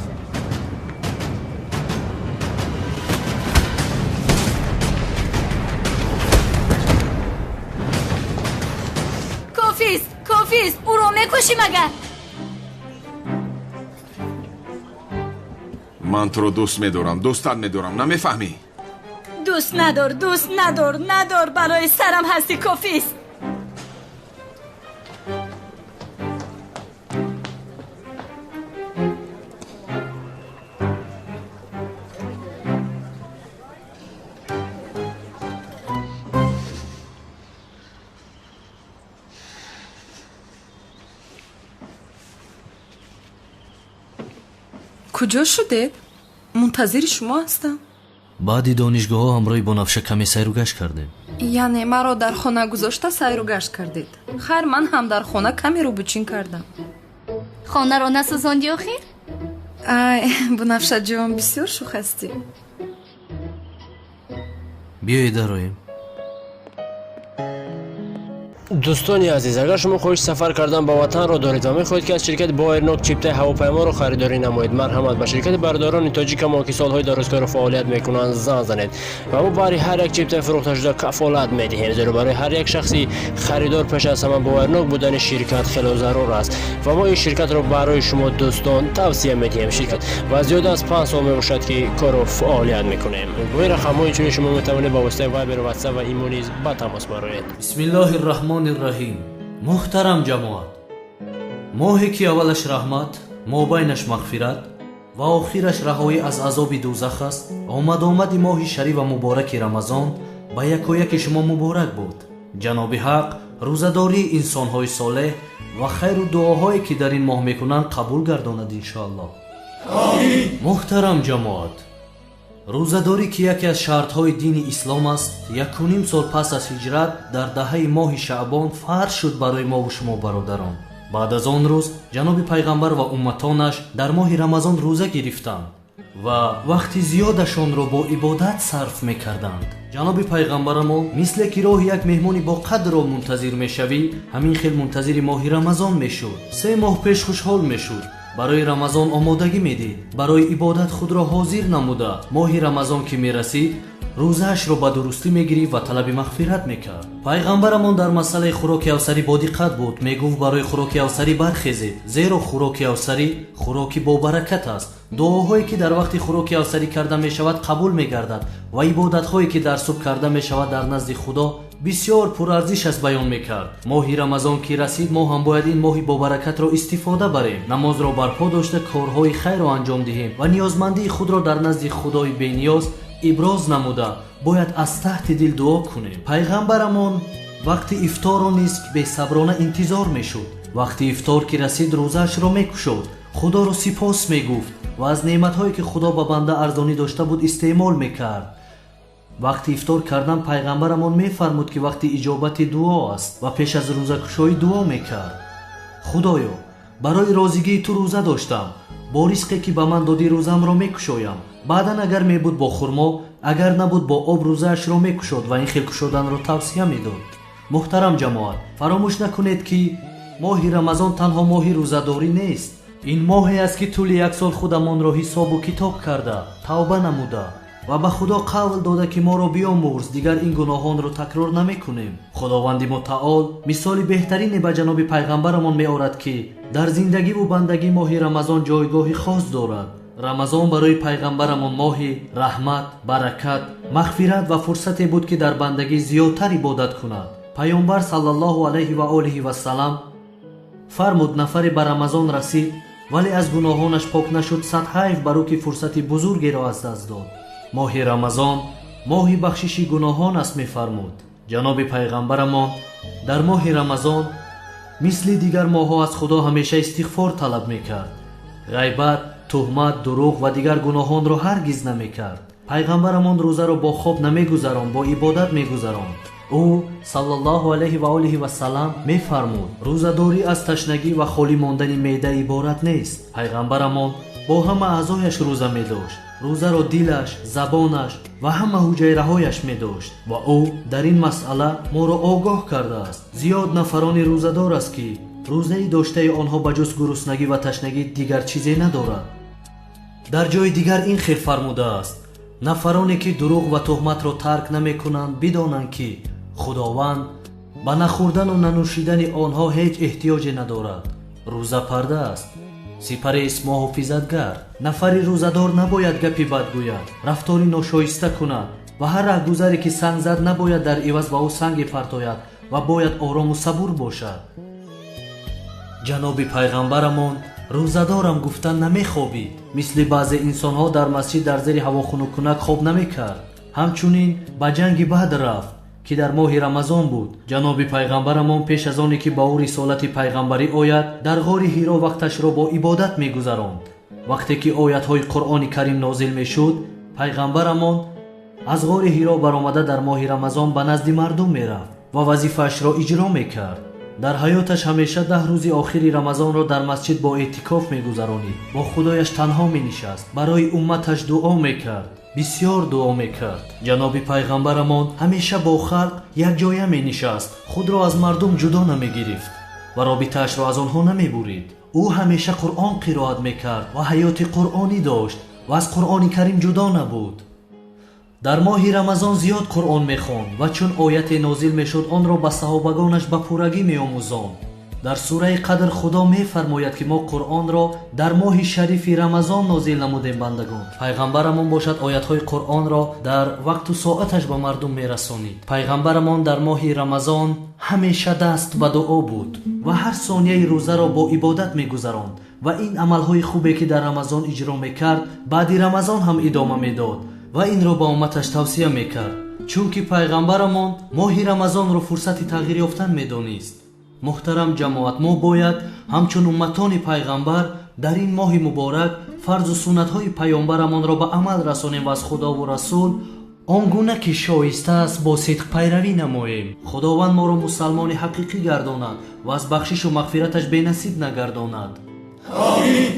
Speaker 6: Кофист, кофист, ӯро мекушӣ магар?
Speaker 7: Ман туро дӯст медорам, дӯстат медорам, намефаҳмӣ?
Speaker 6: Дӯст надор, дӯст надор, надор, барои сарам ҳастӣ, кофист.
Speaker 10: Куҷо шудед? Мунтазири шумо ҳастам.
Speaker 13: Баъди донишгоҳҳо ҳамроҳи Бонафша каме сайру гашт кардем.
Speaker 10: Яъне маро дар хона гузошта сайру гашт кардед? Хайр, ман ҳам дар хона каме рӯбучин кардам.
Speaker 6: Хонаро насӯзонди охир?
Speaker 10: Ай, Бунафшаҷон, бисёр шӯх ҳастӣ.
Speaker 13: Биёед дароем.
Speaker 1: Дӯстони азиз, агар шумо хоҳиши сафар кардан ба ватанро доред ва мехоҳед, ки аз ширкати Боэрнок чиптаи ҳавопайморо харидорӣ намоед, марҳамат, ба ширкати бародарони тоҷикамон, ки солҳои дарозкору фаъолият мекунанд, занг занед ва мо баҳри ҳар як чиптаи фурӯхташуда кафолат медиҳем, зеро барои ҳар як шахси харидор пеш аз ҳама боварнок будани ширкат хело зарур аст ва мо ин ширкатро барои шумо дӯстон тавсия медиҳем. Ширкат ва зиёда аз 5 сол мебошад, ки кору фаъолият мекунем. Бо ин рақамҳо инчунин шумо метавонед ба воситаи Вайбер, Ватсап ва Имо низ ба тамос бароед.
Speaker 13: Бисмиллоҳи рраҳмони рраҳим. Муҳтарам ҷамоат, моҳе ки аввалаш раҳмат, мобайнаш мағфират ва охираш раҳоӣ аз азоби дӯзах аст, омад-омади моҳи шариф ва мубораки Рамазон ба якояки шумо муборак буд. Ҷаноби Ҳақ рӯзадории инсонҳои солеҳ ва хайру дуоҳое ки дар ин моҳ мекунанд қабул гардонад, иншоаллоҳ. Муҳтарам ҷамоат, рӯзадорӣ, ки яке аз шартҳои дини ислом аст, 1.5 сол пас аз ҳиҷрат дар даҳаи моҳи Шаъбон фарз шуд барои мову шумо бародарон. Баъд аз он рӯз ҷаноби пайғамбар ва умматонаш дар моҳи Рамазон рӯза гирифтанд ва вақти зиёдашонро бо ибодат сарф мекарданд. Ҷаноби пайғамбарамон мисле ки роҳи як меҳмони боқадрро мунтазир мешавӣ, ҳамин хел мунтазири моҳи Рамазон мешуд. 3 моҳ пеш хушҳол мешуд, барои Рамазон омодагӣ медид, барои ибодат худро ҳозир намуда. Моҳи Рамазон ки мерасид, рӯзаашро ба дурустӣ мегирифт ва талаби мағфират мекард. Пайғамбарамон дар масъалаи хӯроки авсарӣ бодиққат буд. Мегуфт: барои хӯроки авсарӣ бархезед, зеро хӯроки авсарӣ хӯроки бобаракат аст. Дуоҳое ки дар вақти хӯроки авсарӣ карда мешавад, қабул мегардад ва ибодатҳое ки дар субҳ карда мешавад, дар назди Худо бисёр пурарзиш аст, баён мекард. Моҳи Рамазон ки расид, мо ҳам бояд ин моҳи бобаракатро истифода барем, намозро барпо дошта, корҳои хайрро анҷом диҳем ва ниёзмандии худро дар назди Худои бениёз иброз намуда, бояд аз таҳти дил дуо кунем. Пайғамбарамон вақти ифторро низ бесаброна интизор мешуд. Вақти ифтор ки расид, рӯзаашро мекушод, Худоро сипос мегуфт ва аз неъматҳое ки Худо ба банда арзонӣ дошта буд, истеъмол мекард. Вақти ифтор кардан пайғамбарамон мефармуд, ки вақти иҷобати дуо аст ва пеш аз рӯзакушоӣ дуо мекард: Худоё, барои розигии ту рӯза доштам, бо ризқе ки ба ман додӣ рӯзамро мекушоям. Баъдан агар мебуд бо хурмо, агар набуд бо об рӯзаашро мекушод ва ин хел кушоданро тавсия медод. Муҳтарам ҷамоат, фаромӯш накунед, ки моҳи Рамазон танҳо моҳи рӯзадорӣ нест. Ин моҳе аст, ки тӯли як сол худамонро ҳисобу китоб карда, тавба намуда ва ба Худо қавл дода, ки моро биомӯрз, дигар ин гуноҳонро такрор намекунем. Худованди мутаол мисоли беҳтарине ба ҷаноби пайғамбарамон меорад, ки дар зиндагиву бандагӣ моҳи Рамазон ҷойгоҳи хос дорад. Рамазон барои пайғамбарамон моҳи раҳмат, баракат, мағфират ва фурсате буд, ки дар бандагӣ зиёдтар ибодат кунад. Пайғамбар саллаллоҳу алайҳи ва олиҳи вассалам фармуд: нафаре ба Рамазон расид, вале аз гуноҳонаш пок нашуд, сад ҳайф бар ӯ, ки фурсати бузургеро аз даст дод. Моҳи Рамазон моҳи бахшиши гуноҳон аст, мефармуд ҷаноби пайғамбарамон. Дар моҳи Рамазон мисли дигар моҳҳо аз Худо ҳамеша истиғфор талаб мекард. Ғайбат, туҳмат, дурӯғ ва дигар гуноҳонро ҳаргиз намекард. Пайғамбарамон рӯзаро бо хоб намегузаронд, бо ибодат мегузаронд. Ӯ саллаллоҳу алайҳи ва олиҳи вассалам мефармуд: рӯзадорӣ аз ташнагӣ ва холӣ мондани меъда иборат нест. Пайғамбарамон бо ҳама аъзояш рӯза медошт. Рӯзаро дилаш, забонаш ва ҳама ҳуҷайраҳояш медошт ва ӯ дар ин масъала моро огоҳ кардааст. Зиёд нафарони рӯзадор аст, ки рӯзаи доштаи онҳо ба ҷуз гуруснагӣ ва ташнагӣ дигар чизе надорад. Дар ҷои дигар ин хел фармудааст: нафароне ки дурӯғ ва туҳматро тарк намекунанд, бидонанд, ки Худованд ба нахӯрдану нанӯшидани онҳо ҳеҷ эҳтиёҷе надорад. Рӯза парда аст, сипарест муҳофизатгар. Нафари рӯзадор набояд гапи бад гӯяд, рафтори ношоиста кунад ва ҳар раҳгузаре ки санг зад, набояд дар иваз ба ӯ санге партояд ва бояд орому сабур бошад. Ҷаноби пайғамбарамон рӯзадорам гуфта намехобид. Мисли баъзе инсонҳо дар масҷид дар зери ҳавохунуккунак хоб намекард. Ҳамчунин ба ҷанги Бадр рафт, ки дар моҳи Рамазон буд. Ҷаноби пайғамбарамон пеш аз оне ки ба ӯ рисолати пайғамбарӣ ояд, дар ғори Ҳиро вақташро бо ибодат мегузаронд. Вақте ки оятҳои Қуръони Карим нозил мешуд, пайғамбарамон аз ғори Ҳиро баромада, дар моҳи Рамазон ба назди мардум мерафт ва вазифаашро иҷро мекард. Дар ҳаёташ ҳамеша 10 рӯзи охири Рамазонро дар масҷид бо эътикоф мегузаронид. Бо худояш танҳо менишаст, барои умматаш дуо мекард, бисёр дуо мекард. Ҷаноби пайғамбарамон ҳамеша бо халқ якҷоя менишаст, худро аз мардум ҷудо намегирифт ва робитаашро аз онҳо намебурид. Ӯ ҳамеша Қуръон қироат мекард ва ҳаёти қуръонӣ дошт ва аз Қуръони Карим ҷудо набуд. Дар моҳи Рамазон зиёд Қуръон мехонд ва чун ояте нозил мешуд, онро ба саҳобагонаш ба пуррагӣ меомӯзонд. Дар сураи Қадр Худо мефармояд, ки мо Қуръонро дар моҳи шарифи Рамазон нозил намудем бандагон. Пайғамбарамон бошад оятҳои Қуръонро дар вақту соаташ ба мардум мерасонид. Пайғамбарамон дар моҳи Рамазон ҳамеша даст ба дуо буд ва ҳар сонияи рӯзаро бо ибодат мегузаронд ва ин амалҳои хубе, ки дар Рамазон иҷро мекард, баъди Рамазон ҳам идома медод ва инро ба умматаш тавсия мекард, чунки пайғамбарамон моҳи Рамазонро фурсати тағйир ёфтан медонист. Муҳтарам ҷамоат, мо бояд ҳамчун умматони пайғамбар дар ин моҳи муборак фарзу суннатҳои паёмбарамонро ба амал расонем ва аз Худову Расул он гуна ки шоиста аст бо сидқ пайравӣ намоем. Худованд моро мусалмони ҳақиқӣ гардонад ва аз бахшишу мағфираташ бенасиб нагардонад.
Speaker 20: Омин.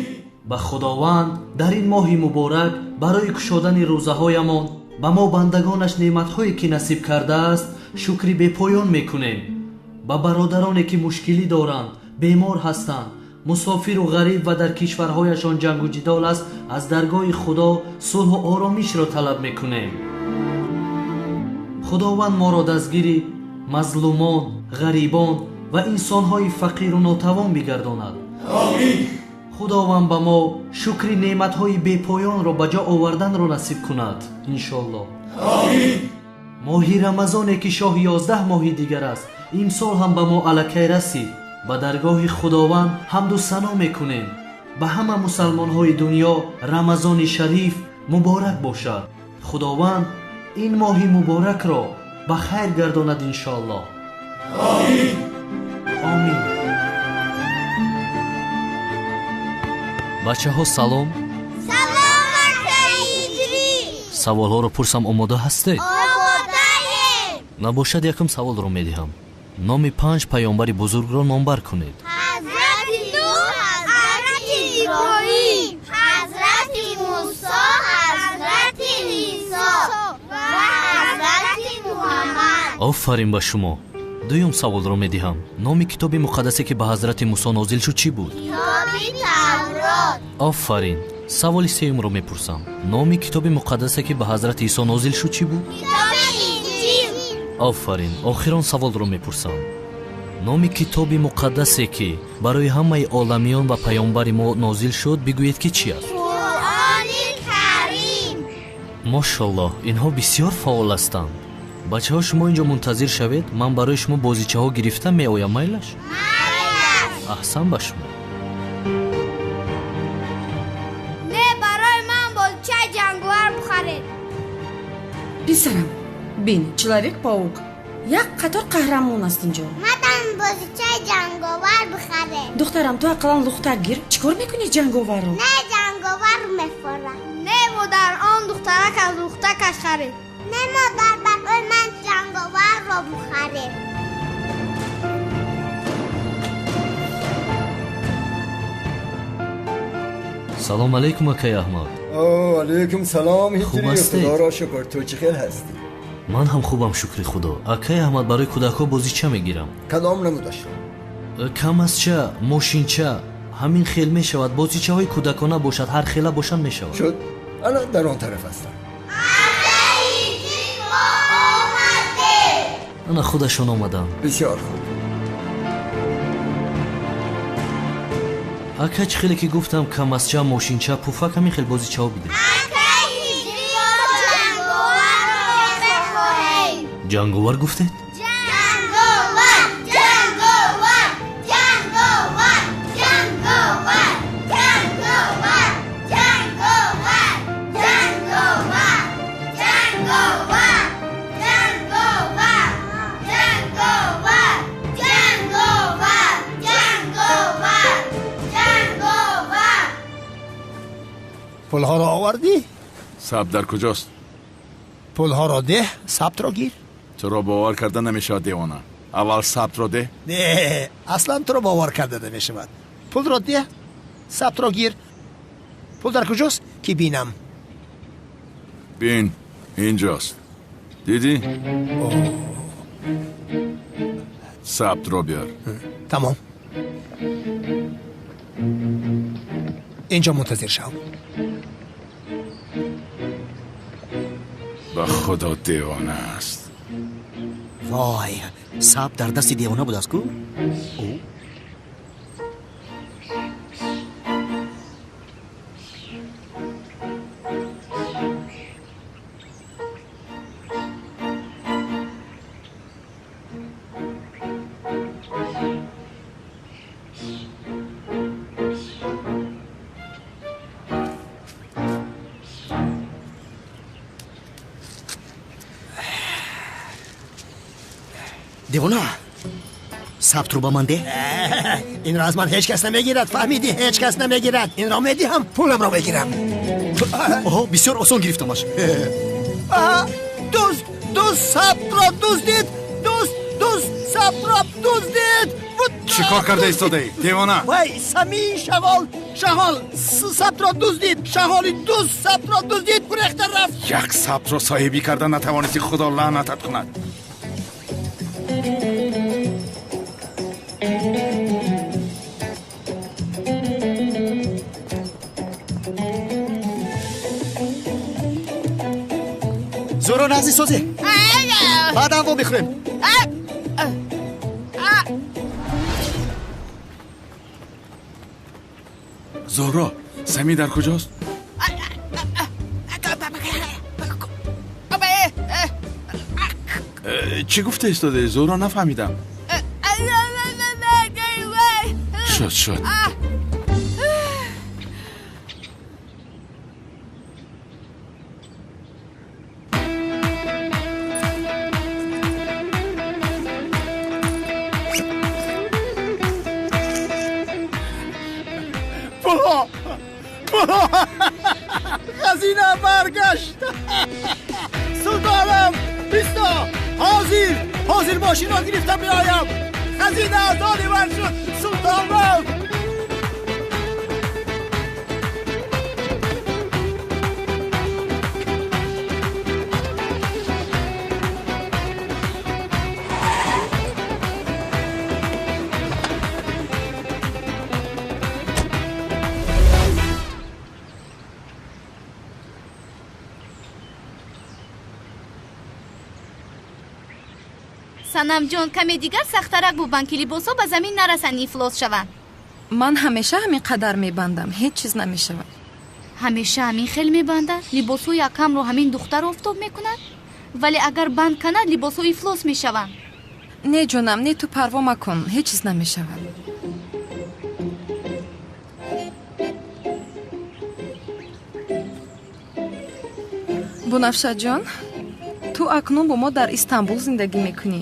Speaker 13: Ба Худованд дар ин моҳи муборак барои кушодани рӯзаҳоямон ба мо бандагонаш неъматҳое ки насиб кардааст шукри бепоён мекунем. Ба бародароне ки мушкилӣ доранд, бемор ҳастанд, мусофиру ғариб ва дар кишварҳояшон ҷангу ҷидол аст, аз даргоҳи Худо сулҳу оромишро талаб мекунем. Худованд моро дастгири мазлумон, ғарибон ва инсонҳои фақиру нотавон бигардонад.
Speaker 20: Омин.
Speaker 13: Худованд ба мо шукри неъматҳои бепоёнро ба ҷо оварданро насиб кунад, иншоллоҳ.
Speaker 20: Омин.
Speaker 13: Моҳи Рамазоне ки шоҳи 11 моҳи дигар аст, имсол ҳам ба мо аллакай расид. Ба даргоҳи Худованд ҳамду сано мекунем. Ба ҳама мусалмонҳои дунё Рамазони шариф муборак бошад. Худованд ин моҳи муборакро ба хайр гардонад, иншоаллоҳ.
Speaker 20: Омин.
Speaker 13: Омин. Бачаҳо, салом.
Speaker 4: Салом, акаи Идрис.
Speaker 13: Саволҳоро пурсам, омода ҳастед?
Speaker 4: Омодаем.
Speaker 13: Набошад, якум саволро медиҳам. Номи 5 паёмбари бузургро номбар кунед.
Speaker 4: Ҳазрати Нуҳ, Ҳазрати Иброҳим, Ҳазрати Мусо, Ҳазрати Исо ва Ҳазрати Муҳаммад.
Speaker 13: Офарин ба шумо. Дуюм саволро медиҳам. Номи китоби муқаддасе, ки ба Ҳазрати Мусо нозил шуд, чӣ буд?
Speaker 4: Китоби Таврот.
Speaker 13: Офарин. Саволи сеюмро мепурсам. Номи китоби муқаддасе, ки ба Ҳазрати Исо нозил шуд, чӣ буд?
Speaker 4: Китоби Инҷил.
Speaker 13: Офарин. Охирон саволро мепурсам. Номи китоби муқаддасе, ки барои ҳамаи оламиён ва паёмбари мо нозил шуд, бигӯед ки чӣ аст?
Speaker 4: Қуръони Карим.
Speaker 13: Мошаллоҳ, инҳо бисёр фаъол ҳастанд. Бачаҳо, шумо инҷо мунтазир шавед, ман барои шумо бозичаҳо гирифта меоям, майлаш?
Speaker 4: Майлаш.
Speaker 13: Аҳсан ба шумо.
Speaker 4: Не, барои ман бозичаи ҷанговар бихаред.
Speaker 3: Писарам, бин, Человек-паук. Як қатор қаҳрамон аст инҷо.
Speaker 4: Мадам, бозичаи ҷанговар бихаред.
Speaker 3: Духтарам, ту ақаллан лухтак гир. Чӣ кор мекунӣ ҷанговарро?
Speaker 4: Не, ҷанговар мефорам. Не, модар, он духтарак аз лухтакаш харид. Не, модар, барои ман ҷанговарро бихаред.
Speaker 13: Салом алейкум, акай Аҳмад.
Speaker 11: О, алейкум салом,
Speaker 13: Хуб
Speaker 11: Ҳиҷрӣ.
Speaker 13: ҳастед?
Speaker 11: Худоро шукр, ту чӣ хел ҳастӣ?
Speaker 13: Ман ҳам хубам, шукри Худо. Акай Аҳмад, барои кӯдакҳо бозича мегирам.
Speaker 11: Кадом намудашро?
Speaker 13: Камазча, мошинча, ҳамин хел мешавад. Бозичаҳои кӯдакона бошад, ҳар хела бошанд мешавад.
Speaker 11: Шуд, ана дар он тараф ҳастам.
Speaker 13: Ана худашон омаданд.
Speaker 11: Бисёр хуб.
Speaker 13: Ака, чӣ хеле ки гуфтам, камазча, мошинча, пуфак, ҳамин хел бозичаҳо бидем. Ҷанговар гуфтед?
Speaker 4: Ҷанговар, ҷанговар, ҷанговар, ҷанговар, ҷанговар, ҷанговар, ҷанговар, ҷанговар, ҷанговар, ҷанговар, ҷанговар, ҷанговар, ҷанговар.
Speaker 5: Пулҳоро овардӣ?
Speaker 2: Сабт дар куҷост?
Speaker 5: Пулҳоро деҳ, сабтро гир.
Speaker 2: Туро бовар карда намешавад, девона. Аввал сабтро деҳ.
Speaker 5: Не, аслан туро бовар карда намешавад. Пулро деҳ, сабтро гир. Пул дар куҷост, ки бинам?
Speaker 2: Бин, инҷост. Дидӣ? Сабтро биёр.
Speaker 5: Тамом. Инҷо мунтазир шав.
Speaker 2: Ба худо девона аст.
Speaker 18: Вой, сабт дар дасти девона будааст ку? Девона, сабтро ба ман деҳ.
Speaker 5: Инро аз ман ҳеҷ кас намегирад, фаҳмидӣ? Ҳеҷ кас намегирад. Инро медиҳам, пуламро мегирам.
Speaker 18: Оҳо, бисёр осон гирифтамаш.
Speaker 5: Дузд, дузд сабтро дуздид! Дузд, дузд сабтро дуздид!
Speaker 2: Чӣ кор карда истодаӣ, девона?
Speaker 5: Вай, самии шағол, шағол сабтро дуздид! Шағоли дузд сабтро дуздид, гурехта рафт.
Speaker 2: Як сабтро соҳибӣ карда натавонисти, худо лаънатат кунад.
Speaker 18: Зӯро нағзи созе. Баъдан во мехӯрем.
Speaker 2: Зӯро, Сами дар куҷост? Чӣ гуфта истодаӣ, Зӯро? Нафаҳмидам. Шуд, шуд.
Speaker 5: Пулҳо, пулҳо, хазина баргашт. Султонам, бисто, ҳозир, ҳозир мошинро гирифта меоям. Хазина аз они ман шуд, султонам.
Speaker 6: Санамҷон, каме дигар сахтарак бубанд, ки либосҳо ба замин нарасанд, ифлос шаванд.
Speaker 10: Ман ҳамеша ҳамин қадар мебандам, ҳеҷ чиз намешавад.
Speaker 6: Ҳамеша ҳамин хел мебандад? Либосҳои акамро ҳамин духтар офтоб мекунад? Вале агар банд канад, либосҳо ифлос мешаванд.
Speaker 10: Не, ҷонам, не, ту парво макун, ҳеҷ чиз намешавад. Бунафшаҷон, ту акнун бо мо дар Истанбул зиндагӣ мекунӣ.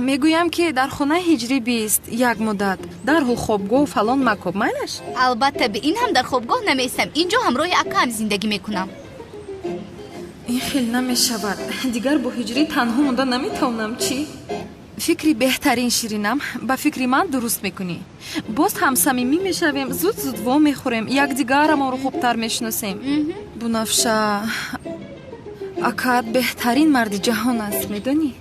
Speaker 10: Мегӯям, ки дар хонаи ҳиҷрӣ бист як муддат, дарҳол хобгоҳу фалон макоб, майлаш?
Speaker 6: Албатта, бе ин ҳам дар хобгоҳ намеистам. Инҷо ҳамроҳи акаам зиндагӣ мекунам.
Speaker 10: Ин хел намешавад. Дигар бо ҳиҷрӣ танҳо монда наметавонам. Чӣ? Фикри беҳтарин, ширинам, ба фикри ман дуруст мекунӣ. Боз ҳам самимӣ мешавем, зуд зуд во мехӯрем, якдигарамонро хубтар мешиносем. Бунафша, акаат беҳтарин марди ҷаҳон аст, медонӣ?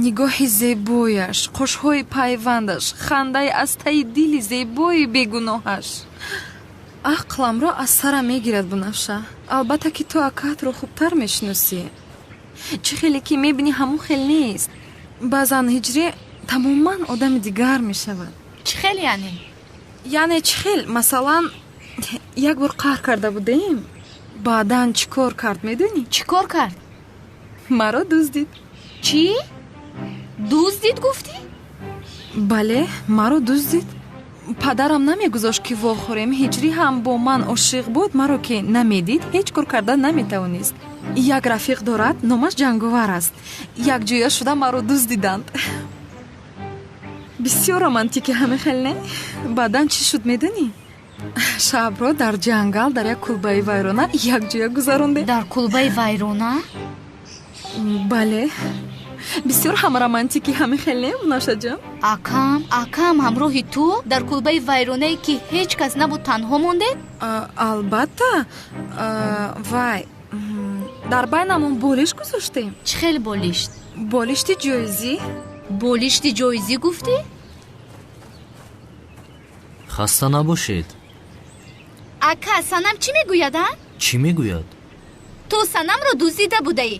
Speaker 10: Нигоҳи зебояш, қошҳои пайвандаш, хандаи аз таи дили зебои бегуноҳаш ақламро аз сарам мегирад. Бунафша, албатта ки ту акаатро хубтар мешиносӣ. Чӣ хеле ки мебинӣ, ҳамон хел нест. Баъзан ҳиҷрӣ тамоман одами дигар мешавад.
Speaker 6: Чӣ хел яъне?
Speaker 10: Яъне чӣ хел? Масалан, як бор қаҳр карда будем, баъдан чӣ кор кард, медонӣ?
Speaker 6: Чӣ кор кард?
Speaker 10: Маро дуздид.
Speaker 6: Чӣ? Дуздид гуфтӣ?
Speaker 10: Бале, маро дуздид. Падарам намегузошт, ки вохӯрем. Ҳиҷрӣ ҳам бо ман ошиқ буд, маро ки намедид, ҳеҷ кор карда наметавонист. Як рафиқ дорад, номаш Ҷанговар аст. Якҷоя шуда маро дуздиданд. Бисёр романтики, ҳаме хел не? Баъдан чӣ шуд, медонӣ? Шабро дар ҷангал, дар як кулбаи вайрона якҷоя гузарондем.
Speaker 6: Дар кулбаи вайрона?
Speaker 10: Бале, бисёр ҳам романтикӣ, ҳамин хел не, Бунафшаҷон?
Speaker 6: Акам, акам, ҳамроҳи ту дар кулбаи вайронае, ки ҳеҷ кас набуд, танҳо мондед?
Speaker 10: Албатта. Вай, дар байнамон болиш гузоштем.
Speaker 6: Чӣ хел болишт?
Speaker 10: Болишти ҷоизӣ.
Speaker 6: Болишти ҷоизӣ гуфтӣ?
Speaker 13: Хаста набошед.
Speaker 6: Ака, Санам чӣ мегӯяд, а?
Speaker 13: Чӣ мегӯяд?
Speaker 6: Ту Санамро дуздида будаӣ.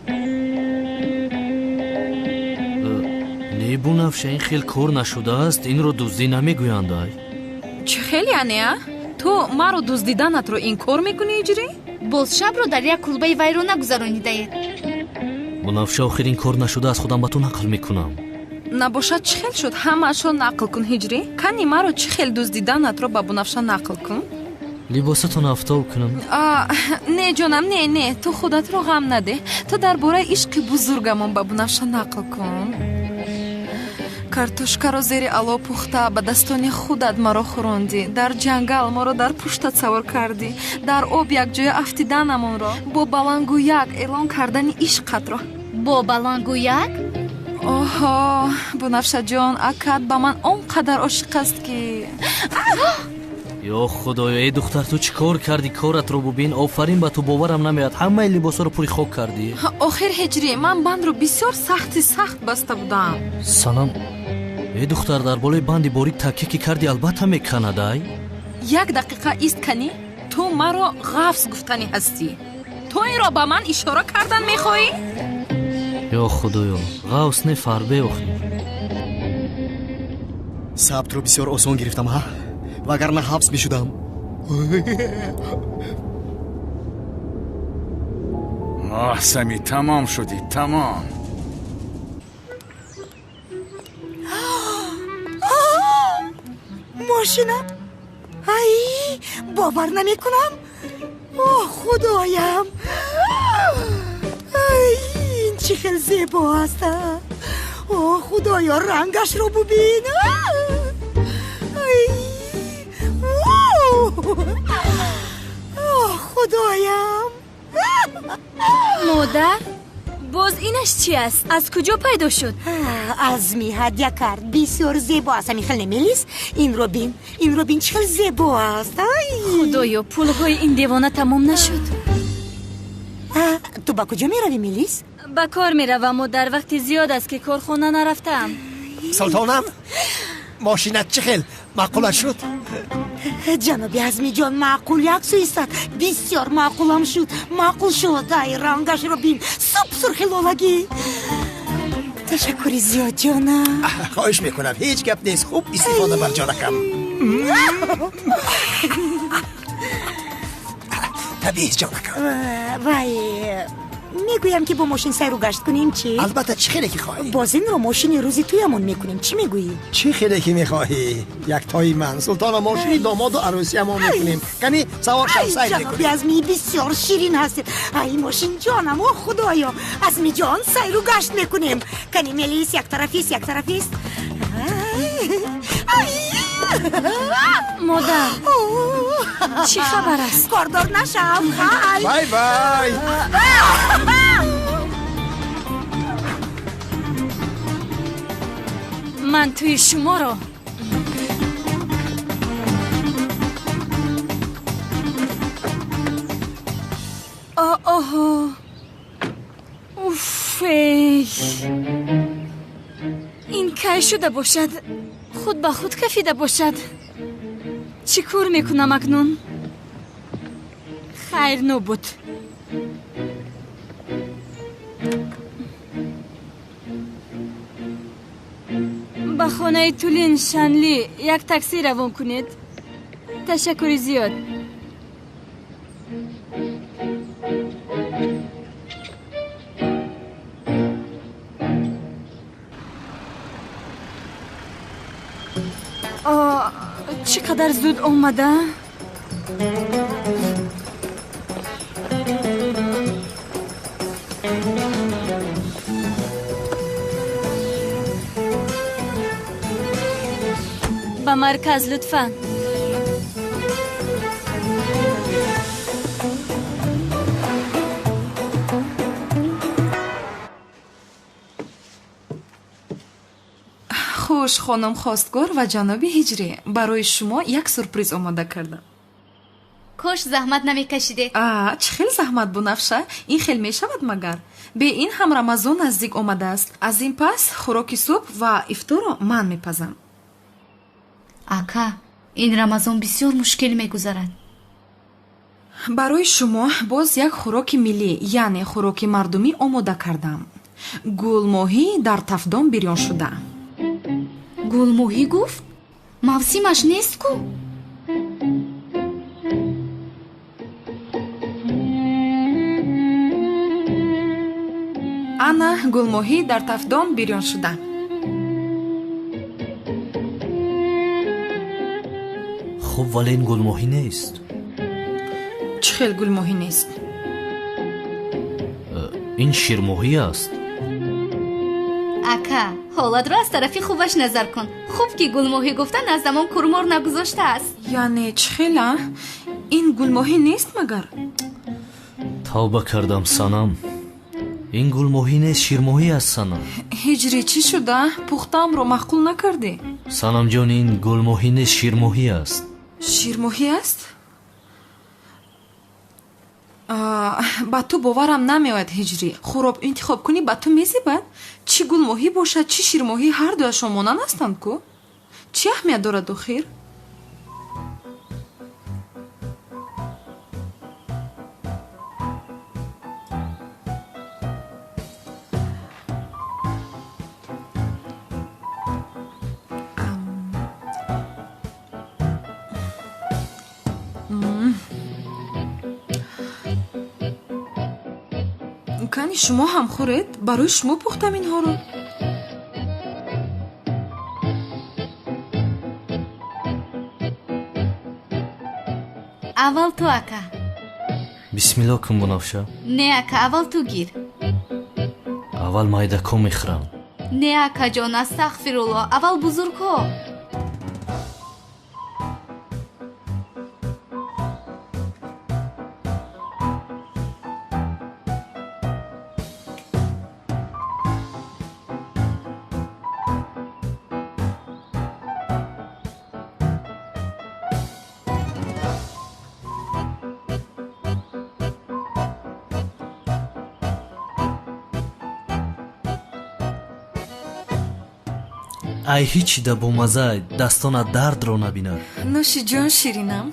Speaker 13: Не, Бунафша, ин хел кор нашудааст, инро дуздӣ намегӯянд, ай.
Speaker 10: Чӣ хел яъне, а? Ту маро дуздиданатро инкор мекунӣ, Иҷрӣ?
Speaker 6: Боз шабро дар як кулбаи вайрона гузаронидаед.
Speaker 13: Бунафша, охир ин кор нашудааст, худам ба ту нақл мекунам.
Speaker 10: Набошад, чӣ хел шуд? Ҳамаашро нақл кун, Ҳиҷрӣ. Кани маро чӣ хел дуздиданатро ба Бунафша нақл кун.
Speaker 13: Либосатон афтоб кунам?
Speaker 10: Не, ҷонам, не, не, ту худатро ғам надеҳ. Ту дар бораи ишқи бузургамон ба Бунафша нақл кун. Картошкаро зери ало пухта, ба дастони худат маро хӯрондӣ, дар ҷангал моро дар пуштат савор кардӣ, дар об якҷоя афтиданамонро, бо балангӯяк эълон кардани ишқатро.
Speaker 6: Бо балангӯяк?
Speaker 10: Оҳо, Бунафшаҷон, акат ба ман он қадар ошиқ аст, ки
Speaker 13: Ё худоё, эй духтар, ту чӣ кор кардӣ? Коратро бубин. Офарин ба ту, боварам намеояд, ҳамаи либосҳоро пури хок кардӣ.
Speaker 10: Охир, Ҳиҷрӣ, ман бандро бисёр сахти сахт баста будам.
Speaker 13: Санам, эй духтар, дар болои банди борик такя ки кардӣ, албатта меканад, ай.
Speaker 10: Як дақиқа ист, канӣ. Ту маро ғафз гуфтанӣ ҳастӣ? Ту инро ба ман ишора кардан мехоҳӣ?
Speaker 13: Ё худоё, ғавс не, фарбе охир.
Speaker 18: Сабтро бисёр осон гирифтам, ҳа? Вагарна ҳабс мешудам.
Speaker 2: Оҳ, Сами, тамом шудӣ, тамом.
Speaker 12: Мошинам! Ай, бовар намекунам. О, худоям! Ай, ин чӣ хел зебо аст! О, худоё, рангашро бубин! Ай, о, худоям!
Speaker 6: Модар, боз инаш чи аст? Аз куҷо пайдо шуд?
Speaker 12: Азми ҳадя кард. Бисёр зебо аст. Ҳамин хел немелис? Инро бин, инро бин, чӣ хел зебо аст. Ай!
Speaker 6: Худоё, пулҳои ин девона тамом нашуд.
Speaker 12: Ту ба куҷо меравӣ, Мелис?
Speaker 6: Ба кор меравам, модар. Вақти зиёд аст, ки корхона нарафтаам.
Speaker 5: Султонам, мошинат чӣ хел маъқулат шуд?
Speaker 12: Ҷаноби Азмиҷон, маъқул як сӯ истад. Бисёр маъқулам шуд, маъқул шуд. Ай, рангашро бин, суп сурхи лолагӣ. Ташаккури зиёд, ҷонам.
Speaker 5: Хоҳиш мекунам, ҳеҷ гап нест, хуб истифода бар, ҷонакам. Табиист, ҷонакам.
Speaker 12: Вай, мегӯям, ки бо мошин сайру гашт кунем, чӣ?
Speaker 5: Албатта, чӣ хеле ки хоҳӣ.
Speaker 12: Боз инро мошини рӯзи туямон мекунем, чӣ мегӯӣ?
Speaker 5: Чӣ хеле ки мехоҳӣ, яктои ман. Султона, мошини домоду арӯсиямон мекунем. Кани, савор шав, сайр
Speaker 12: Ҷаноби
Speaker 5: мекунем.
Speaker 12: Азми, бисёр ширин ҳастед. Ай, мошин, ҷонам, о, худоё! Азмиҷон, сайру гашт мекунем. Кани, Мелис, яктарафист, яктарафист.
Speaker 6: Модар, чӣ хабар аст?
Speaker 12: Кордор нашав, хай.
Speaker 5: Бай бай.
Speaker 6: Ман тӯи шуморо оҳо, уф, эй, ин кай шуда бошад? Худ ба худ кафида бошад. Чӣ кор мекунам акнун? Хайр, нобуд. Ба хонаи Тулин Шанли як таксӣ равон кунед. Ташаккури зиёд. Чӣ қадар зуд омада. Ба марказ, лутфан.
Speaker 10: Хуш, хонум хостгор ва ҷаноби ҳиҷрӣ, барои шумо як сюрприз омода кардам.
Speaker 6: Кош заҳмат намекашиде.
Speaker 10: А, чӣ хел заҳмат, Бунафша? Ин хел мешавад магар? Бе ин ҳам Рамазон наздик омадааст. Аз ин пас хӯроки субҳ ва ифторро ман мепазам.
Speaker 6: Ака, ин Рамазон бисёр мушкил мегузарад.
Speaker 10: Барои шумо боз як хӯроки миллӣ, яъне хӯроки мардумӣ омода кардам. Гулмоҳӣ дар тафдон бирён шуда.
Speaker 6: Гулмоҳӣ гуфт? Мавсимаш нест ку?
Speaker 10: Ана гулмоҳӣ дар тафдон бирён шуда.
Speaker 13: Хуб, вале ин гулмоҳӣ нест.
Speaker 10: Чӣ хел гулмоҳӣ нест?
Speaker 13: Ин ширмоҳӣ аст.
Speaker 6: Ака, ҳолатро аз тарафи хубаш назар кун. Хуб ки гулмоҳӣ гуфта наздамон курмор нагузоштааст.
Speaker 10: Яъне чӣ хел, а? Ин гулмоҳӣ нест магар?
Speaker 13: Тавба кардам, санам. Ин гулмоҳӣ нест, ширмоҳӣ аст, санам.
Speaker 10: Ҳиҷрӣ, чӣ шуда? Пухтаамро маъқул накардӣ?
Speaker 13: Санамҷон, ин гулмоҳӣ нест, ширмоҳӣ аст.
Speaker 10: Ширмоҳӣ аст? Ба ту боварам намеояд, ҳиҷрӣ. Хӯроб интихоб кунӣ, ба ту мезебад? Чӣ гулмоҳӣ бошад, чӣ ширмоҳӣ, ҳар дуяшон монанд ҳастанд ку? Чӣ аҳамият дорад охир? Кани шумо ҳам хӯред, барои шумо пухтам инҳоро.
Speaker 6: Аввал ту, ака.
Speaker 13: Бисмилло кун, Бунафша.
Speaker 6: Не, ака, аввал ту гир.
Speaker 13: Аввал майдако мехӯрам.
Speaker 6: Не, акаҷон, астағфирулло, аввал бузургҳо.
Speaker 13: Ай ҳичи да бомаза, дастона дардро набинад.
Speaker 10: Нӯши ҷон, ширинам.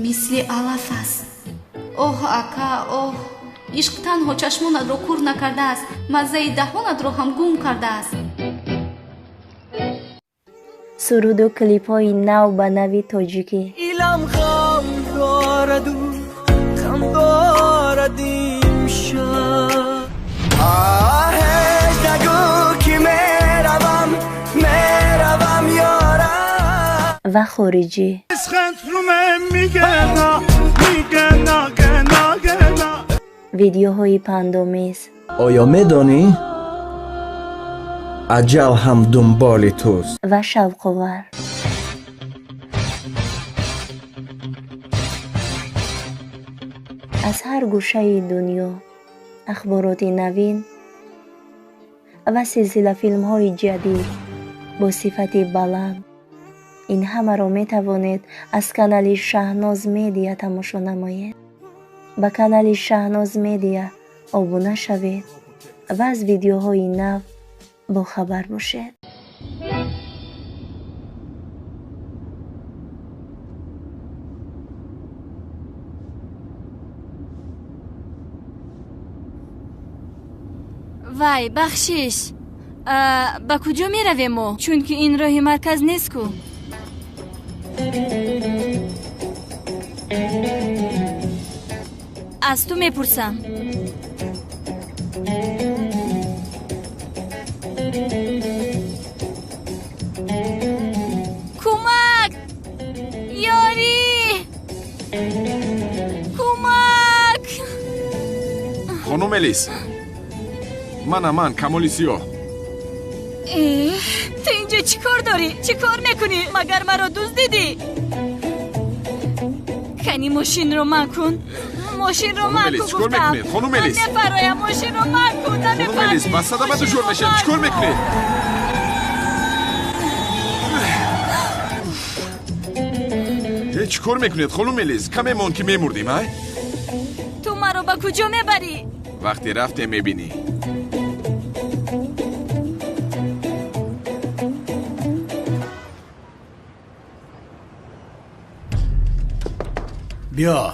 Speaker 6: Мисли алаф аст. Оҳ, ака, оҳ, ишқ танҳо чашмонатро кур накардааст, маззаи даҳонатро ҳам гум кардааст.
Speaker 21: Суруду клипҳои нав ба нави тоҷикӣ.
Speaker 22: Илам ғам дораду ғам дорад имшаб. Оҳ, нагӯ ки меравам, меравам ёра.
Speaker 21: Ва хориҷӣ. Видеоҳои пандомез.
Speaker 23: Оё медонӣ? Аҷал ҳам дунболи туст.
Speaker 21: Ва шавқовар. Аз ҳар гӯшаи дунё ахбороти навин ва силсилафилмҳои ҷадид бо сифати баланд. Ин ҳамаро метавонед аз канали Шаҳноз Медиа тамошо намоед. Ба канали Шаҳноз Медиа обуна шавед ва аз видеоҳои нав бохабар бошед.
Speaker 6: Вай, бахшиш, ба куҷо меравем мо? Чунки ин роҳи марказ нест ку. Аз ту мепурсам. Кӯмак! Ёрӣ! Кӯмак!
Speaker 7: Хонум Элис, мана ман, Камоли Сиёҳ.
Speaker 8: Ту инҷо чӣ кор дорӣ? Чӣ кор мекунӣ? Магар маро дуздидӣ?
Speaker 6: Кани мошинро ман кун. Мошинро ман кун.
Speaker 7: Чикор мекунед, хонум Элис?
Speaker 6: Мефароям, мошинро ман кун.
Speaker 7: Хонум Элис, ба садама дучор мешавед. Чикор мекунед? Чикор мекунед, хонум Элис? Каме монд ки мемурдим, ай?
Speaker 6: Ту маро ба куҷо мебарӣ?
Speaker 7: Вақте рафтем мебинӣ.
Speaker 5: Биё.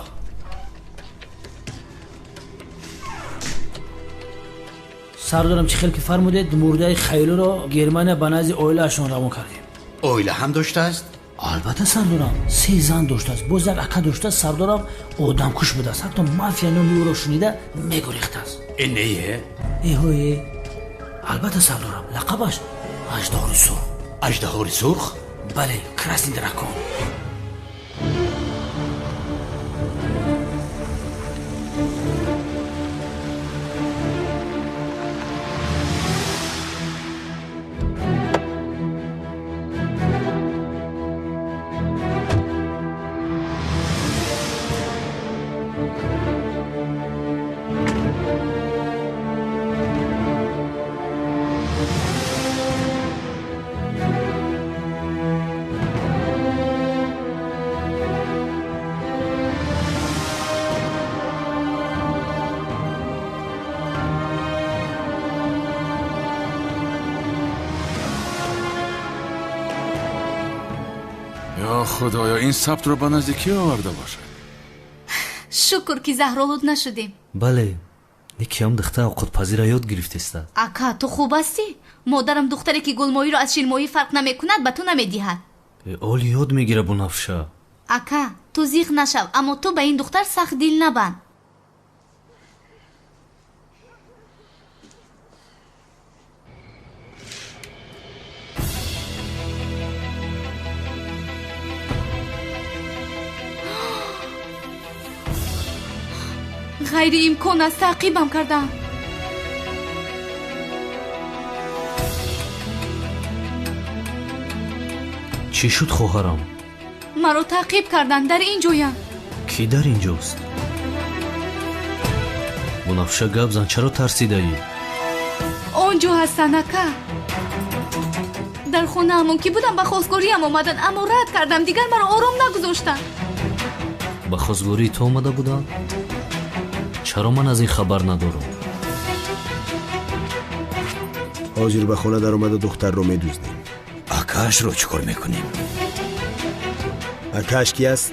Speaker 9: Сардорам, чӣ хел ки фармудед, мурдаи Хайлуро Германия ба назди оилаашон равон кардем.
Speaker 15: Оила ҳам доштааст?
Speaker 9: Албатта, сардорам, се зан доштааст, боз як ака доштааст. Сардорам, одамкуш будааст, ҳатто мафия номи ӯро шунида мегурехтааст.
Speaker 15: Э не?
Speaker 9: Эҳое, албатта, сардорам, лақабаш Аждаҳори Сурх.
Speaker 15: Аждаҳори Сурх?
Speaker 9: Бале, Красный дракон.
Speaker 2: Худоё, ин сабтро ба назди кӣ оварда бошад?
Speaker 6: Шукр, ки заҳролуд нашудем.
Speaker 13: Бале, никиам духтар овқотпазира ёд гирифтеста.
Speaker 6: Ака, ту хуб ҳастӣ? Модарам духтаре ки гулмоҳиро аз ширмоҳӣ фарқ намекунад, ба ту намедиҳад.
Speaker 13: Оли ёд мегира, Бунафша.
Speaker 6: Ака, ту зиқ нашав, аммо ту ба ин духтар сахт дил набанд. Ғайриимкон аст, таъқибам кардам.
Speaker 13: Чӣ шуд, хоҳарам?
Speaker 6: Маро таъқиб карданд, дар ин ҷоям.
Speaker 13: Кӣ дар ин ҷост? Бунафша, гап зан, чаро тарсидаӣ?
Speaker 6: Он ҷо ҳастанд, ака. Дар хонаамон ки будам, ба хостгориям омаданд, аммо рад кардам, дигар маро ором нагузоштанд.
Speaker 13: Ба хостгории ту омада буданд? Чаро ман аз ин хабар надорам?
Speaker 11: Ҳозир ба хона даромада духтарро медуздем.
Speaker 15: Акаашро чӣ кор мекунем?
Speaker 11: Акааш ки аст?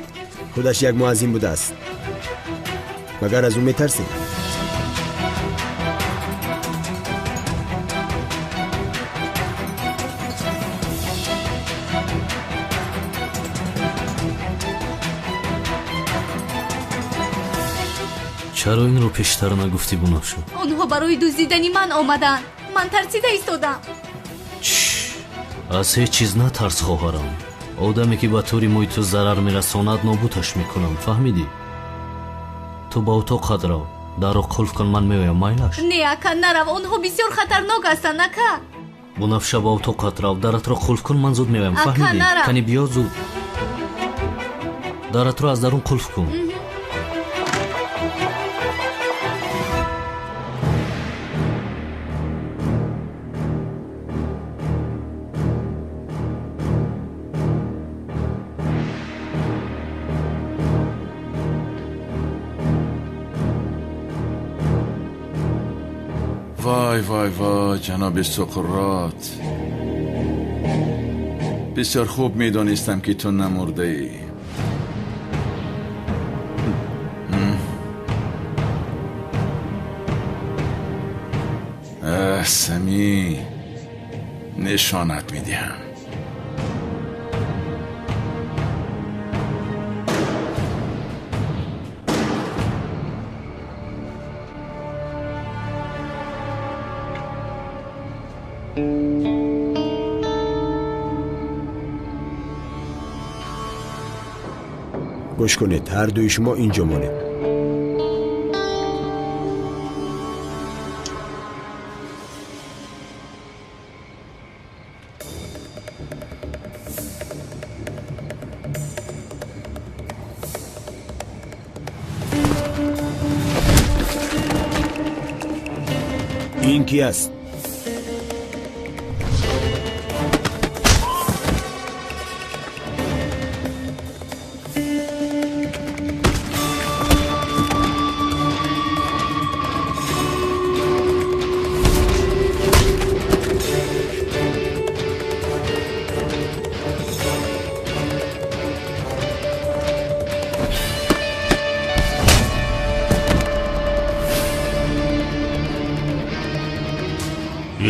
Speaker 11: Худаш як муаззин будааст. Магар аз ӯ метарсем?
Speaker 13: Чаро инро пештар нагуфтӣ, Бунафша?
Speaker 6: Онҳо барои дуздидани ман омаданд. Ман тарсида истодам.
Speaker 13: Аз ҳеҷ чиз натарс, хоҳарам. Одаме ки ба тури мӯи ту зарар мерасонад, нобудаш мекунам, фаҳмидӣ? Ту ба утоқат рав, дарро қулф кун, ман меоям, майлаш?
Speaker 6: Не, ака, нарав, онҳо бисёр хатарнок ҳастанд, ака.
Speaker 13: Бунафша, ба утоқат рав, даратро қулф кун, ман зуд меоям, фаҳмидӣ? Кани биё зуд. Даратро аз дарун қулф кун.
Speaker 2: Вай, вай, вай, ҷаноби Суқрот, бисёр хуб медонистам, ки ту намурдаӣ. Сами, нишонат медиҳам.
Speaker 11: Гӯш кунед, ҳар дуи шумо инҷо монед. Ин ки аст?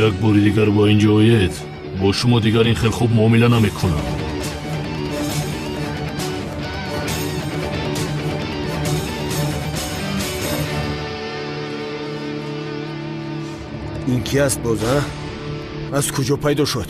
Speaker 14: Як бори дигар ба ин ҷо оед, бо шумо дигар ин хел хуб муомила намекунам.
Speaker 11: Ин ки аст боз, а? Аз куҷо пайдо шуд?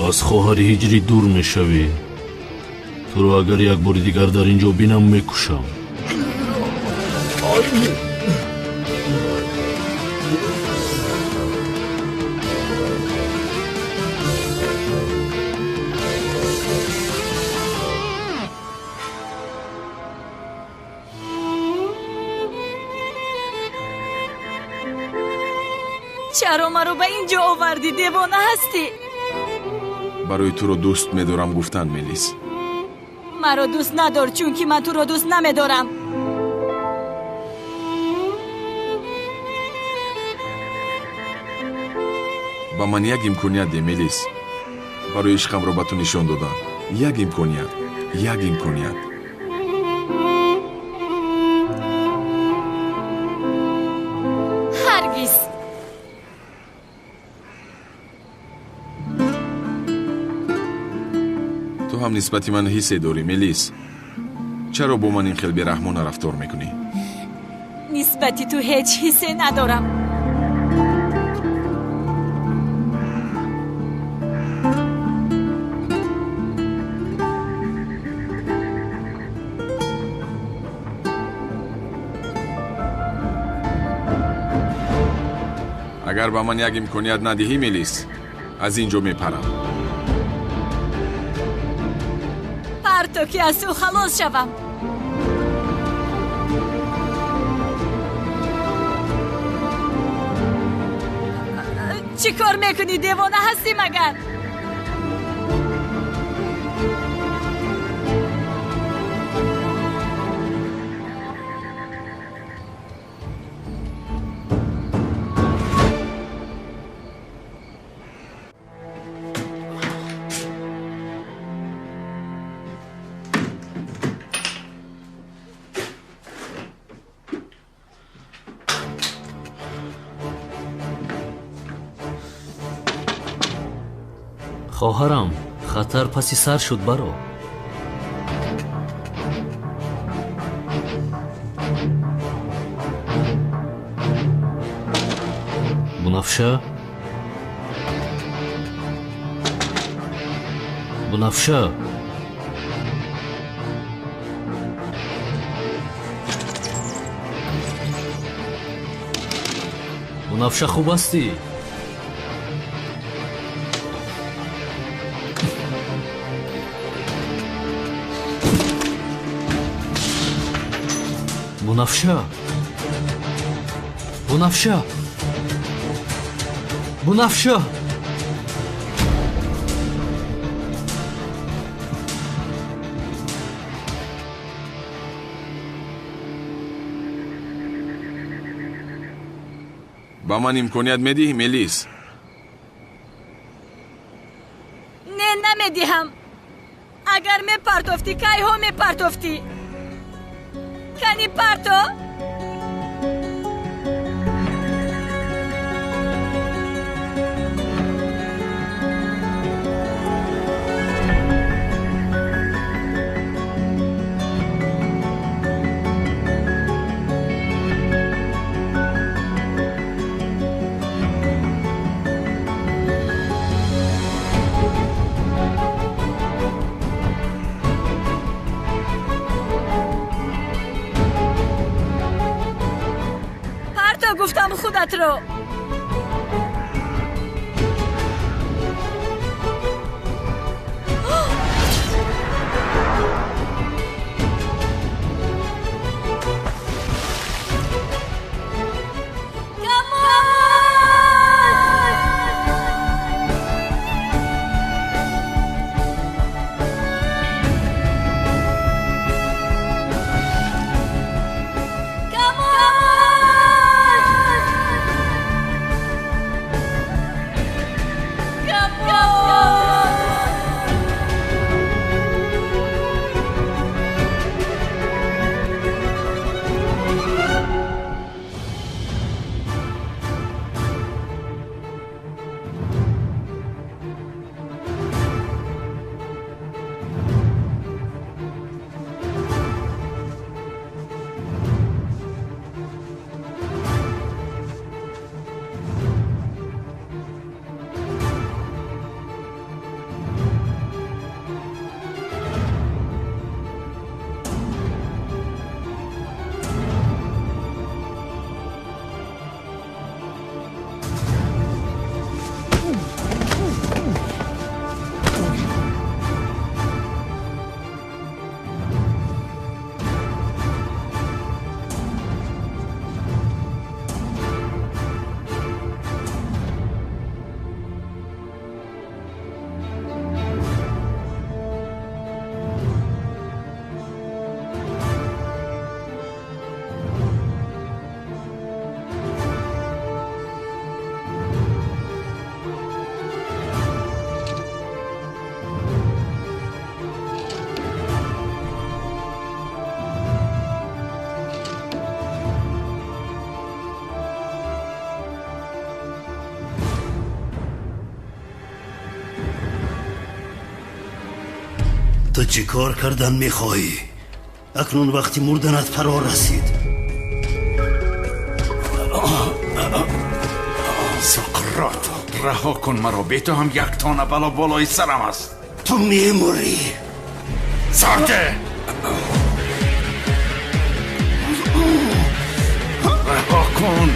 Speaker 14: Аз хоҳари ҳиҷрӣ дур мешавӣ. Туро агар як бори дигар дар ин ҷо бинам, мекушам.
Speaker 6: Чаро маро ба ин ҷо овардӣ? Девона ҳастӣ?
Speaker 7: Барои туро дӯст медорам гуфтан, Мелис.
Speaker 6: Маро дӯст надор, чунки ман туро дӯст намедорам.
Speaker 7: Ба ман як имконият де, Мелис. Барои ишқамро ба ту нишон додан. Як имконият, як имконият.
Speaker 6: Ҳаргиз.
Speaker 7: Ту ҳам нисбати ман ҳиссе дорӣ, Мелис. Чаро бо ман ин хел бераҳмона рафтор мекунӣ?
Speaker 6: Нисбати ту ҳеҷ ҳиссе надорам.
Speaker 7: Агар ба ман як имконият надиҳӣ, Мелис, аз ин ҷо мепарам.
Speaker 6: Парто ки аз ту халос шавам. Чӣ кор мекунӣ? Девона ҳастӣ магар?
Speaker 13: Хоҳарам, хатар паси сар шуд, баро. Бунафша? Бунафша? Бунафша, хуб ҳастӣ? Бунафша, Бунафша, Бунафша.
Speaker 7: Ба ман имконият медиҳӣ, Мелис?
Speaker 6: Не, намедиҳам. Агар мепартофтӣ, кайҳо мепартофтӣ? Кани парто?
Speaker 8: худатро.
Speaker 15: Ту чӣ кор кардан мехоҳӣ? Акнун вақти мурданат фаро расид.
Speaker 2: Соқрот, раҳо кун маро. Бе ту ҳам як тона бало болои сарам аст.
Speaker 15: Ту мемурӣ.
Speaker 2: Сарте! Раҳо кун.